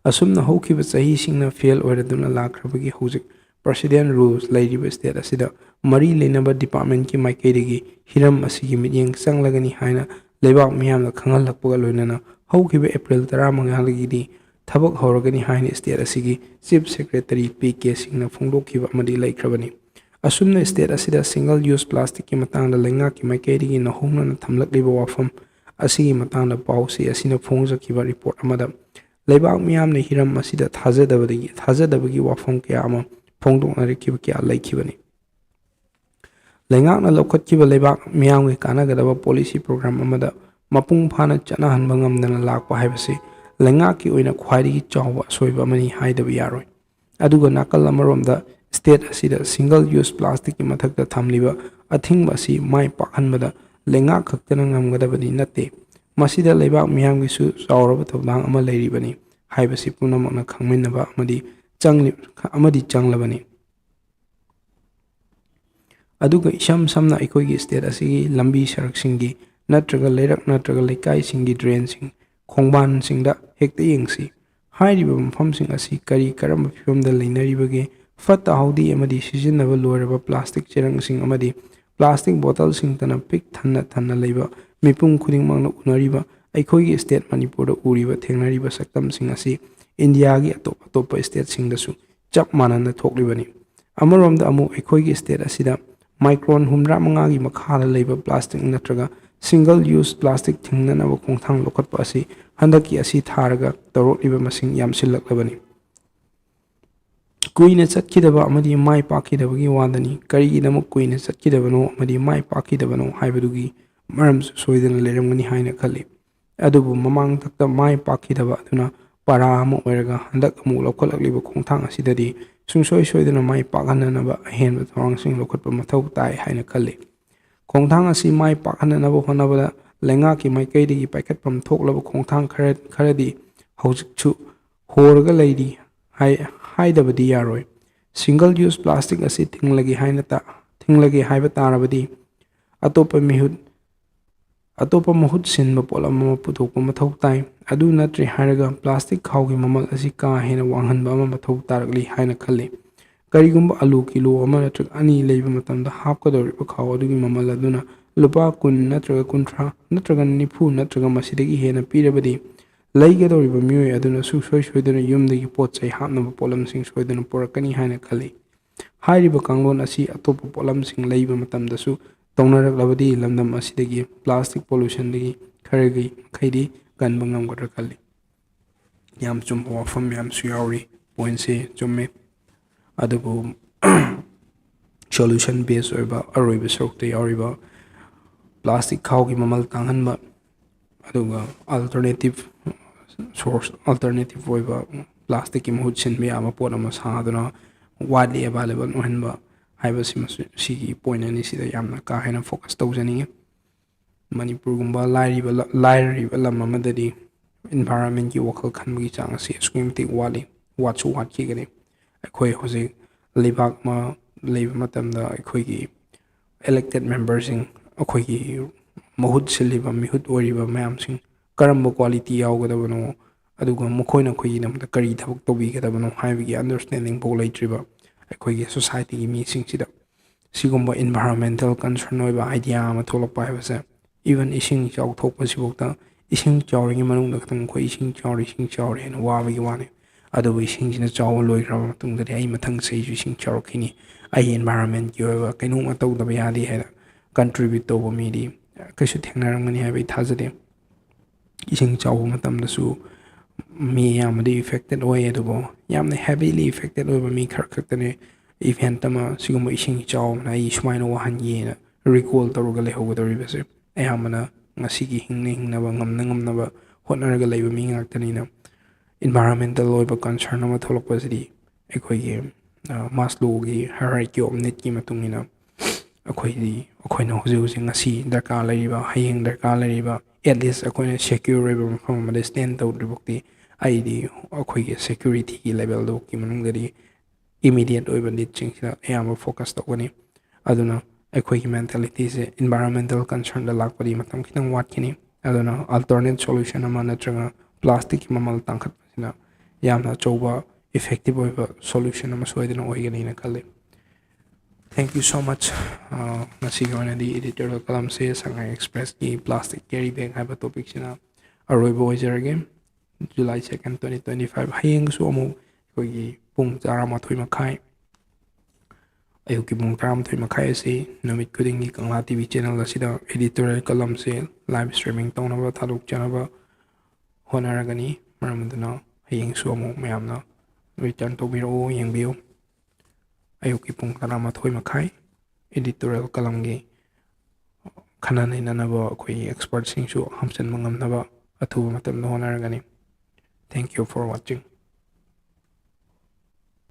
ꯑꯁꯨꯝꯅ ꯍꯧꯈꯤꯕ ꯆꯍꯤꯁꯤꯡꯅ fail ꯑꯣꯏꯔꯗꯨꯅ ꯂꯥꯛꯈ꯭ꯔꯕꯒꯤ ꯍꯧꯖꯤꯛ President Rules ꯂꯩꯔꯤꯕ state ꯑꯁꯤꯗ ꯃꯔꯤ ꯂꯩꯅꯕ departmentꯀꯤ ꯃꯥꯏꯀꯩꯗꯒꯤ ꯍꯤꯔꯝ ꯑꯁꯤꯒꯤ ꯃꯤꯠꯌꯦꯡ ꯆꯪꯂꯒꯅꯤ ꯍꯥꯏꯅ ꯂꯩꯕꯥꯛ ꯃꯤꯌꯥꯝꯗ ꯈꯪꯍꯜꯂꯛꯄꯒ ꯂꯣꯏꯅꯅ ꯍꯧꯈꯤꯕ April ꯇꯔꯥꯃꯉꯥꯗꯒꯤꯗꯤ ꯊꯕꯛ ꯍꯧꯔꯒꯅꯤ ꯍꯥꯏꯅ state ꯑꯁꯤꯒꯤ Chief Secretary ꯄꯤ ꯀꯦ ꯁꯤꯡꯅ ꯐꯣꯡꯗꯣꯛꯈꯤꯕ ꯑꯃꯗꯤ ꯂꯩꯈ꯭ꯔꯕꯅꯤ꯫ ꯑꯁꯨꯝꯅ state ꯑꯁꯤꯗ single use plasticꯀꯤ ꯃꯇꯥꯡꯗ ꯂꯩꯉꯥꯛꯀꯤ ꯃꯥꯏꯀꯩꯗꯒꯤ ꯅꯧꯍꯧꯅꯅ ꯊꯝꯂꯛꯂꯤꯕ ꯋꯥꯐꯝ ꯑꯁꯤꯒꯤ ꯃꯇꯥꯡꯗ ꯄꯥꯎ ꯆꯦ ꯑꯁꯤꯅ ꯐꯣꯡꯖꯈꯤꯕ report ꯑꯃꯗ ꯂꯩꯕꯥꯛ ꯃꯤꯌꯥꯝꯅ ꯍꯤꯔꯝ ꯑꯁꯤꯗ ꯊꯥꯖꯗꯕꯗꯒꯤ, ꯊꯥꯖꯗꯕꯒꯤ ꯋꯥꯐꯝ ꯀꯌꯥ ꯑꯃ ꯐꯣꯡꯗꯣꯛꯅꯔꯛꯈꯤꯕ ꯀꯌꯥ ꯂꯩꯈꯤꯕꯅꯤ꯫ ꯂꯩꯉꯥꯛꯅ ꯂꯧꯈꯠꯈꯤꯕ ꯂꯩꯕꯥꯛ ꯃꯤꯌꯥꯝꯒꯤ ꯀꯥꯟꯅꯒꯗꯕ policy program ꯑꯃꯗ ꯃꯄꯨꯡ ꯐꯥꯅ ꯆꯠꯅꯍꯟꯕ ꯉꯝꯗꯅ ꯂꯥꯛꯄ ꯍꯥꯏꯕꯁꯤ ꯂꯩꯉꯥꯛꯀꯤ ꯑꯣꯏꯅ ꯈ꯭ꯋꯥꯏꯗꯒꯤ ꯆꯥꯎꯕ ꯑꯁꯣꯏꯕ ꯑꯃꯅꯤ ꯍꯥꯏꯗꯕ ꯌꯥꯔꯣꯏ꯫ ꯑꯗꯨꯒ ꯅꯥꯀꯜ ꯑꯃꯔꯣꯝꯗ state ꯑꯁꯤꯗ single use plasticꯀꯤ ꯃꯊꯛꯇ ꯊꯝꯂꯤꯕ ꯑꯊꯤꯡꯕ ꯑꯁꯤ ꯃꯥꯏ ꯄꯥꯛꯍꯟꯕꯗ ꯂꯩꯉꯥꯛ ꯈꯛꯇꯅ ꯉꯝꯒꯗꯕꯗꯤ ꯅꯠꯇꯦ꯫ ꯃꯁꯤꯗ ꯂꯩꯕꯥꯛ ꯃꯤꯌꯥꯝꯒꯤꯁꯨ ꯆꯥꯎꯔꯕ ꯊꯧꯗꯥꯡ ꯑꯃ ꯂꯩꯔꯤꯕꯅꯤ ꯍꯥꯏꯕꯁꯤ ꯄꯨꯝꯅꯃꯛꯅ ꯈꯪꯃꯤꯟꯅꯕ ꯑꯃꯗꯤ ꯆꯪꯂꯤ-, ꯑꯃꯗꯤ ꯆꯪꯂꯕꯅꯤ꯫ ꯑꯗꯨꯒ ꯏꯁꯝ ꯁꯝꯅ ꯑꯩꯈꯣꯏꯒꯤ state ꯑꯁꯤꯒꯤ ꯂꯝꯕꯤ ꯁꯔꯛꯁꯤꯡꯒꯤ ꯅꯠꯇ꯭ꯔꯒ ꯂꯩꯔꯛ ꯅꯠꯇ꯭ꯔꯒ ꯂꯩꯀꯥꯏꯁꯤꯡꯒꯤ drainꯁꯤꯡ, ꯈꯣꯡꯕꯥꯟꯁꯤꯡꯗ ꯍꯦꯛꯇ ꯌꯦꯡꯁꯤ꯫ ꯍꯥꯏꯔꯤꯕ ꯃꯐꯝꯁꯤꯡ ꯑꯁꯤ ꯀꯔꯤ ꯀꯔꯝꯕ ꯐꯤꯕꯝꯗ ꯂꯩꯅꯔꯤꯕꯒꯦ? ꯐꯠꯇ ꯍꯥꯎꯗꯤ ꯑꯃꯗꯤ ꯁꯤꯖꯤꯟꯅꯕ ꯂꯣꯏꯔꯕ plastic ꯆꯦꯔꯪꯁꯤꯡ ꯑꯃꯗꯤ plastic bottleꯁꯤꯡꯇꯅ ꯄꯤꯛ ꯊꯟꯅ ꯊꯟꯅ ꯂꯩꯕ ꯃꯤꯄꯨꯝ ꯈꯨꯗꯤꯡꯃꯛꯅ ꯎꯅꯔꯤꯕ ꯑꯩꯈꯣꯏꯒꯤ state ꯃꯅꯤꯄꯨꯔꯗ ꯎꯔꯤꯕ ꯊꯦꯡꯅꯔꯤꯕ ꯁꯛꯇꯝꯁꯤꯡ ꯑꯁꯤ ꯏꯟꯗꯤꯌꯥꯒꯤ ꯑꯇꯣꯞ ꯑꯇꯣꯞꯄ stateꯁꯤꯡꯗꯁꯨ ꯆꯞ ꯃꯥꯟꯅꯅ ꯊꯣꯛꯂꯤꯕꯅꯤ꯫ ꯑꯃꯔꯣꯝꯗ ꯑꯃꯨꯛ ꯑꯩꯈꯣꯏꯒꯤ state ꯑꯁꯤꯗ micron ꯍꯨꯝꯗ꯭ꯔꯥ ꯃꯉꯥꯒꯤ ꯃꯈꯥꯗ ꯂꯩꯕ plastic ꯅꯠꯇ꯭ꯔꯒ single use plastic ꯊꯤꯡꯅꯅꯕ ꯈꯣꯡꯊꯥꯡ ꯂꯧꯈꯠꯄ ꯑꯁꯤ ꯍꯟꯗꯛꯀꯤ ꯑꯁꯤ ꯊꯥꯔꯒ ꯇꯧꯔꯛꯂꯤꯕ ꯃꯁꯤꯡ ꯌꯥꯝꯁꯤꯜꯂꯛꯂꯕꯅꯤ꯫ ꯀꯨꯏꯅ ꯆꯠꯈꯤꯗꯕ ꯑꯃꯗꯤ ꯃꯥꯏ ꯄꯥꯛꯈꯤꯗꯕꯒꯤ ꯋꯥꯗꯅꯤ꯫ ꯀꯔꯤꯒꯤꯗꯃꯛ ꯀꯨꯏꯅ ꯆꯠꯈꯤꯗꯕꯅꯣ ꯑꯃꯗꯤ ꯃꯥꯏ ꯄꯥꯛꯈꯤꯗꯕꯅꯣ ꯍꯥꯏꯕꯗꯨꯒꯤ ꯃꯔꯝꯁꯨ ꯁꯣꯏꯗꯅ ꯂꯩꯔꯝꯒꯅꯤ ꯍꯥꯏꯅ ꯈꯜꯂꯤ꯫ ꯑꯗꯨꯕꯨ ꯃꯃꯥꯡꯊꯛꯇ ꯃꯥꯏ ꯄꯥꯛꯈꯤꯗꯕ ꯑꯗꯨꯅ ꯄꯔꯥ ꯑꯃ ꯑꯣꯏꯔꯒ ꯍꯟꯗꯛ ꯑꯃꯨꯛ ꯂꯧꯈꯠꯂꯛꯂꯤꯕ ꯈꯣꯡꯊꯥꯡ ꯑꯁꯤꯗꯗꯤ ꯁꯨꯡꯁꯣꯏ ꯁꯣꯏꯗꯅ ꯃꯥꯏ ꯄꯥꯛꯍꯟꯅꯅꯕ ꯑꯍꯦꯟꯕ ꯊꯧꯔꯥꯡꯁꯤꯡ ꯂꯧꯈꯠꯄ ꯃꯊꯧ ꯇꯥꯏ ꯍꯥꯏꯅ ꯈꯜꯂꯤ꯫ ꯈꯣꯡꯊꯥꯡ ꯑꯁꯤ ꯃꯥꯏ ꯄꯥꯛꯍꯟꯅꯅꯕ ꯍꯣꯠꯅꯕꯗ ꯂꯩꯉꯥꯛꯀꯤ ꯃꯥꯏꯀꯩꯗꯒꯤ ꯄꯥꯏꯈꯠꯐꯝ ꯊꯣꯛꯂꯕ ꯈꯣꯡꯊꯥꯡ ꯈꯔ, ꯈꯔꯗꯤ ꯍꯧꯖꯤꯛꯁꯨ ꯍꯣꯔꯒ ꯂꯩꯔꯤ ꯍꯥꯏ-, ꯍꯥꯏꯗꯕꯗꯤ ꯌꯥꯔꯣꯏ꯫ Single use plastic ꯑꯁꯤ ꯊꯤꯡꯂꯒꯦ ꯍꯥꯏꯅ ꯇ-, ꯊꯤꯡꯂꯒꯦ ꯍꯥꯏꯕ ꯇꯥꯔꯕꯗꯤ ꯑꯇꯣꯞꯄ ꯃꯤꯍꯨꯠ, ꯑꯇꯣꯞꯄ ꯃꯍꯨꯠ ꯁꯤꯟꯕ ꯄꯣꯠꯂꯝ ꯑꯃ ꯄꯨꯊꯣꯛꯄ ꯃꯊꯧ ꯇꯥꯏ꯫ ꯑꯗꯨ ꯅꯠꯇ꯭ꯔꯦ ꯍꯥꯏꯔꯒ plastic ꯈꯥꯎꯒꯤ ꯃꯃꯜ ꯑꯁꯤ ꯀꯥ ꯍꯦꯟꯅ ꯋꯥꯡꯍꯟꯕ ꯑꯃ ꯃꯊꯧ ꯇꯥꯔꯛꯂꯤ ꯍꯥꯏꯅ ꯈꯜꯂꯤ꯫ ꯀꯔꯤꯒꯨꯝꯕ ꯑꯂꯨ ꯀꯤꯂꯣ ꯑꯃ ꯅꯠꯇ꯭ꯔꯒ ꯑꯅꯤ ꯂꯩꯕ ꯃꯇꯝꯗ ꯍꯥꯞꯀꯗꯧꯔꯤꯕ ꯈꯥꯎ ꯑꯗꯨꯒꯤ ꯃꯃꯜ ꯑꯗꯨꯅ ꯂꯨꯄꯥ ꯀꯨꯟ ꯅꯠꯇ꯭ꯔꯒ ꯀꯨꯟꯊ꯭ꯔꯥ ꯅꯠꯇ꯭ꯔꯒ ꯅꯤꯐꯨ ꯅꯠꯇ꯭ꯔꯒ ꯃꯁꯤꯗꯒꯤ ꯍꯦꯟꯅ ꯄꯤꯔꯕꯗꯤ, ꯂꯩꯒꯗꯧꯔꯤꯕ ꯃꯤꯑꯣꯏ ꯑꯗꯨꯅ ꯁꯨꯡꯁꯣꯏ ꯁꯣꯏꯗꯅ ꯌꯨꯝꯗꯒꯤ ꯄꯣꯠ ꯆꯩ ꯍꯥꯞꯅꯕ ꯄꯣꯠꯂꯝꯁꯤꯡ ꯁꯣꯏꯗꯅ ꯄꯨꯔꯛꯀꯅꯤ ꯍꯥꯏꯅ ꯈꯜꯂꯤ꯫ ꯍꯥꯏꯔꯤꯕ ꯀꯥꯡꯂꯣꯟ ꯑꯁꯤ ꯑꯇꯣꯞꯄ ꯄꯣꯠꯂꯝꯁꯤꯡ ꯂꯩꯕ ꯃꯇꯝꯗꯁꯨ ꯇꯧꯅꯔꯛꯂꯕꯗꯤ ꯂꯝꯗꯝ ꯑꯁꯤꯗꯒꯤ plastic pollutionꯗꯒꯤ ꯈꯔꯒꯤ ꯃꯈꯩꯗꯤ ꯀꯟꯕ ꯉꯝꯒꯗ꯭ꯔꯥ ꯈꯜꯂꯤ꯫ ꯌꯥꯝ ꯆꯨꯝꯕ ꯋꯥꯐꯝ ꯃꯌꯥꯝꯁꯨ ꯌꯥꯎꯔꯤ꯫ Pointꯁꯦ ꯆꯨꯝꯃꯦ꯫ ꯑꯗꯨꯕꯨ solution base ꯑꯣꯏꯕ ꯑꯔꯣꯏꯕ ꯁꯔꯨꯛꯇ ꯌꯥꯎꯔꯤꯕ plastic ꯈꯥꯎꯒꯤ ꯃꯃꯜ ꯇꯥꯡꯍꯟꯕ, ꯑꯗꯨꯒ alternative source, alternative ꯑꯣꯏꯕ plasticꯀꯤ ꯃꯍꯨꯠ ꯁꯤꯟꯕ ꯌꯥꯕ ꯄꯣꯠ ꯑꯃ ꯁꯥꯗꯨꯅ widely available ꯑꯣꯏꯍꯟꯕ ꯍꯥꯏꯕꯁꯤꯃꯁꯨ ꯁꯤꯒꯤ point ꯑꯅꯤꯁꯤꯗ ꯌꯥꯝꯅ ꯀꯥ ꯍꯦꯟꯅ focus ꯇꯧꯖꯅꯤꯡꯉꯤ꯫ ꯃꯅꯤꯄꯨꯔꯒꯨꯝꯕ ꯂꯥꯏꯔꯤꯕ ꯂ-, ꯂꯥꯏꯔꯔꯤꯕ ꯂꯝ ꯑꯃꯗꯗꯤ environmentꯀꯤ ꯋꯥꯈꯜ ꯈꯟꯕꯒꯤ ꯆꯥꯡ ꯑꯁꯤ ꯑꯁꯨꯛꯀꯤ ꯃꯇꯤꯛ ꯋꯥꯠꯂꯤ, ꯋꯥꯠꯁꯨ ꯋꯥꯠꯈꯤꯒꯅꯤ꯫ ꯑꯩꯈꯣꯏ ꯍꯧꯖꯤꯛ ꯂꯩꯕꯥꯛ ꯑꯃ ꯂꯩꯕ ꯃꯇꯝꯗ ꯑꯩꯈꯣꯏꯒꯤ elected memberꯁꯤꯡ, ꯑꯩꯈꯣꯏꯒꯤ ꯃꯍꯨꯠ ꯁꯤꯜꯂꯤꯕ, ꯃꯤꯍꯨꯠ ꯑꯣꯏꯔꯤꯕ ꯃꯌꯥꯝꯁꯤꯡ ꯀꯔꯝꯕ quality ꯌꯥꯎꯒꯗꯕꯅꯣ, ꯑꯗꯨꯒ ꯃꯈꯣꯏꯅ ꯑꯩꯈꯣꯏꯒꯤꯗꯃꯛꯇ ꯀꯔꯤ ꯊꯕꯛ ꯇꯧꯕꯤꯒꯗꯕꯅꯣ ꯍꯥꯏꯕꯒꯤ understanding ꯐꯥꯎ ꯂꯩꯇ꯭ꯔꯤꯕ ꯑꯩꯈꯣꯏꯒꯤ societyꯒꯤ ꯃꯤꯁꯤꯡꯁꯤꯗ ꯁꯤꯒꯨꯝꯕ environmental concern ꯑꯣꯏꯕ idea ꯑꯃ ꯊꯣꯛꯂꯛꯄ ꯍꯥꯏꯕꯁꯦ, even ꯏꯁꯤꯡ ꯏꯆꯥꯎ ꯊꯣꯛꯄꯁꯤꯐꯥꯎꯗ ꯏꯁꯤꯡ ꯆꯥꯎꯔꯤꯉꯩ ꯃꯅꯨꯡꯗ ꯈꯛꯇꯪ ꯑꯩꯈꯣꯏ ꯏꯁꯤꯡ ꯆꯥꯎꯔꯤ, ꯏꯁꯤꯡ ꯆꯥꯎꯔꯤ ꯍꯥꯏꯅ ꯋꯥꯕꯒꯤ ꯋꯥꯅꯤ꯫ ꯑꯗꯨꯕꯨ ꯏꯁꯤꯡꯁꯤꯅ ꯆꯥꯎꯕ ꯂꯣꯏꯈ꯭ꯔꯕ ꯃꯇꯨꯡꯗꯗꯤ ꯑꯩ ꯃꯊꯪ ꯆꯍꯤꯁꯨ ꯏꯁꯤꯡ ꯆꯥꯎꯔꯛꯈꯤꯅꯤ, ꯑꯩ environmentꯀꯤ ꯑꯣꯏꯕ ꯀꯩꯅꯣꯝꯃ ꯇꯧꯗꯕ ꯌꯥꯗꯦ ꯍꯥꯏꯅ contribute ꯇꯧꯕ ꯃꯤꯗꯤ ꯀꯩꯁꯨ ꯊꯦꯡꯅꯔꯝꯒꯅꯤ ꯍꯥꯏꯕ ꯑꯩ ꯊꯥꯖꯗꯦ꯫ ꯏꯁꯤꯡ ꯆꯥꯎꯕ ꯃꯇꯝꯗꯁꯨ ꯃꯤ ꯑꯌꯥꯝꯕꯗꯤ affected ꯑꯣꯏ, ꯑꯗꯨꯕꯨ ꯌꯥꯝꯅ heavily affected ꯑꯣꯏꯕ ꯃꯤ ꯈꯔ ꯈꯛꯇꯅꯤ event ꯑꯃ ꯁꯤꯒꯨꯝꯕ ꯏꯁꯤꯡ ꯏꯆꯥꯎ ꯑꯃꯅ ꯑꯩ ꯁꯨꯃꯥꯏꯅ ꯋꯥꯍꯟꯒꯦꯅ recall ꯇꯧꯔꯒ ꯂꯩꯍꯧꯒꯗꯧꯔꯤꯕꯁꯦ꯫ ꯑꯌꯥꯝꯕꯅ ꯉꯁꯤꯒꯤ ꯍꯤꯡꯅ ꯍꯤꯡꯅꯕ, ꯉꯝꯅ ꯉꯝꯅꯕ ꯍꯣꯠꯅꯔꯒ ꯂꯩꯕ ꯃꯤ ꯉꯥꯛꯇꯅꯤꯅ environmental ꯑꯣꯏꯕ concern ꯑꯃ ꯊꯣꯛꯂꯛꯄꯁꯤꯗꯤ ꯑꯩꯈꯣꯏꯒꯤ, ꯑ, Maslowꯒꯤ hierarchy of needꯀꯤ ꯃꯇꯨꯡ ꯏꯟꯅ ꯑꯩꯈꯣꯏꯗꯤ, ꯑꯩꯈꯣꯏꯅ ꯍꯧꯖꯤꯛ ꯍꯧꯖꯤꯛ ꯉꯁꯤ ꯗꯔꯀꯥꯔ ꯂꯩꯔꯤꯕ, ꯍꯌꯦꯡ ꯗꯔꯀꯥꯔ ꯂꯩꯔꯤꯕ, at least ꯑꯩꯈꯣꯏꯅ secure ꯑꯣꯏꯕ ꯃꯐꯝ ꯑꯃꯗ stand ꯇꯧꯗ꯭ꯔꯤꯐꯥꯎꯗꯤ ꯑꯩꯗꯤ ꯑꯩꯈꯣꯏꯒꯤ securityꯒꯤ levelꯗꯨꯒꯤ ꯃꯅꯨꯡꯗꯗꯤ immediate ꯑꯣꯏꯕ needꯁꯤꯡꯁꯤꯗ ꯑꯌꯥꯝꯕ focus ꯇꯧꯒꯅꯤ꯫ ꯑꯗꯨꯅ ꯑꯩꯈꯣꯏꯒꯤ mentalityꯁꯦ environmental concernꯗ ꯂꯥꯛꯄꯗꯤ ꯃꯇꯝ ꯈꯤꯇꯪ ꯋꯥꯠꯈꯤꯅꯤ꯫ ꯑꯗꯨꯅ alternate solution ꯑꯃ ꯅꯠꯇ꯭ꯔꯒ plasticꯀꯤ ꯃꯃꯜ ꯇꯥꯡꯈꯠꯄꯁꯤꯅ ꯌꯥꯝꯅ ꯑꯆꯧꯕ effective ꯑꯣꯏꯕ solution ꯑꯃ ꯁꯣꯏꯗꯅ ꯑꯣꯏꯒꯅꯤꯅ ꯈꯜꯂꯤ꯫ Thank you so much. ꯑ, ꯉꯁꯤꯒꯤ ꯑꯣꯏꯅꯗꯤ editorial column ꯁꯦ ꯁꯉꯥꯏ Express ꯀꯤ plastic carry bag ꯍꯥꯏꯕ topic ꯁꯤꯅ ꯑꯔꯣꯏꯕ ꯑꯣꯏꯖꯔꯒꯦ꯫ July second, twenty twenty five꯫ ꯍꯌꯦꯡꯁꯨ ꯑꯃꯨꯛ ꯑꯩꯈꯣꯏꯒꯤ ꯄꯨꯡ ꯇꯔꯥꯃꯥꯊꯣꯏ ꯃꯈꯥꯏ, ꯑꯌꯨꯛꯀꯤ ꯄꯨꯡ ꯇꯔꯥꯃꯥꯊꯣꯏ ꯃꯈꯥꯏ ꯑꯁꯤ ꯅꯨꯃꯤꯠ ꯈꯨꯗꯤꯡꯒꯤ ꯀꯪꯂꯥ T V channel ꯑꯁꯤꯗ editorial column ꯁꯦ live streaming ꯇꯧꯅꯕ ꯊꯥꯗꯣꯛꯆꯅꯕ ꯍꯣꯠꯅꯔꯒꯅꯤ꯫ ꯃꯔꯝ ꯑꯗꯨꯅ ꯍꯌꯦꯡꯁꯨ ꯑꯃꯨꯛ ꯃꯌꯥꯝꯅ return ꯇꯧꯕꯤꯔꯛꯎ, ꯌꯦꯡꯕꯤꯌꯨ꯫ ꯑꯌꯨꯛꯀꯤ ꯄꯨꯡ ꯇꯔꯥꯃꯥꯊꯣꯏ ꯃꯈꯥꯏ editorial column ꯒꯤ ꯈꯟꯅ ꯅꯩꯅꯅꯕ ꯑꯩꯈꯣꯏꯒꯤ expert ꯁꯤꯡꯁꯨ ꯍꯥꯞꯆꯤꯟꯕ ꯉꯝꯅꯕ ꯑꯊꯨꯕ ꯃꯇꯝꯗ ꯍꯣꯠꯅꯔꯒꯅꯤ꯫ Thank you for watching.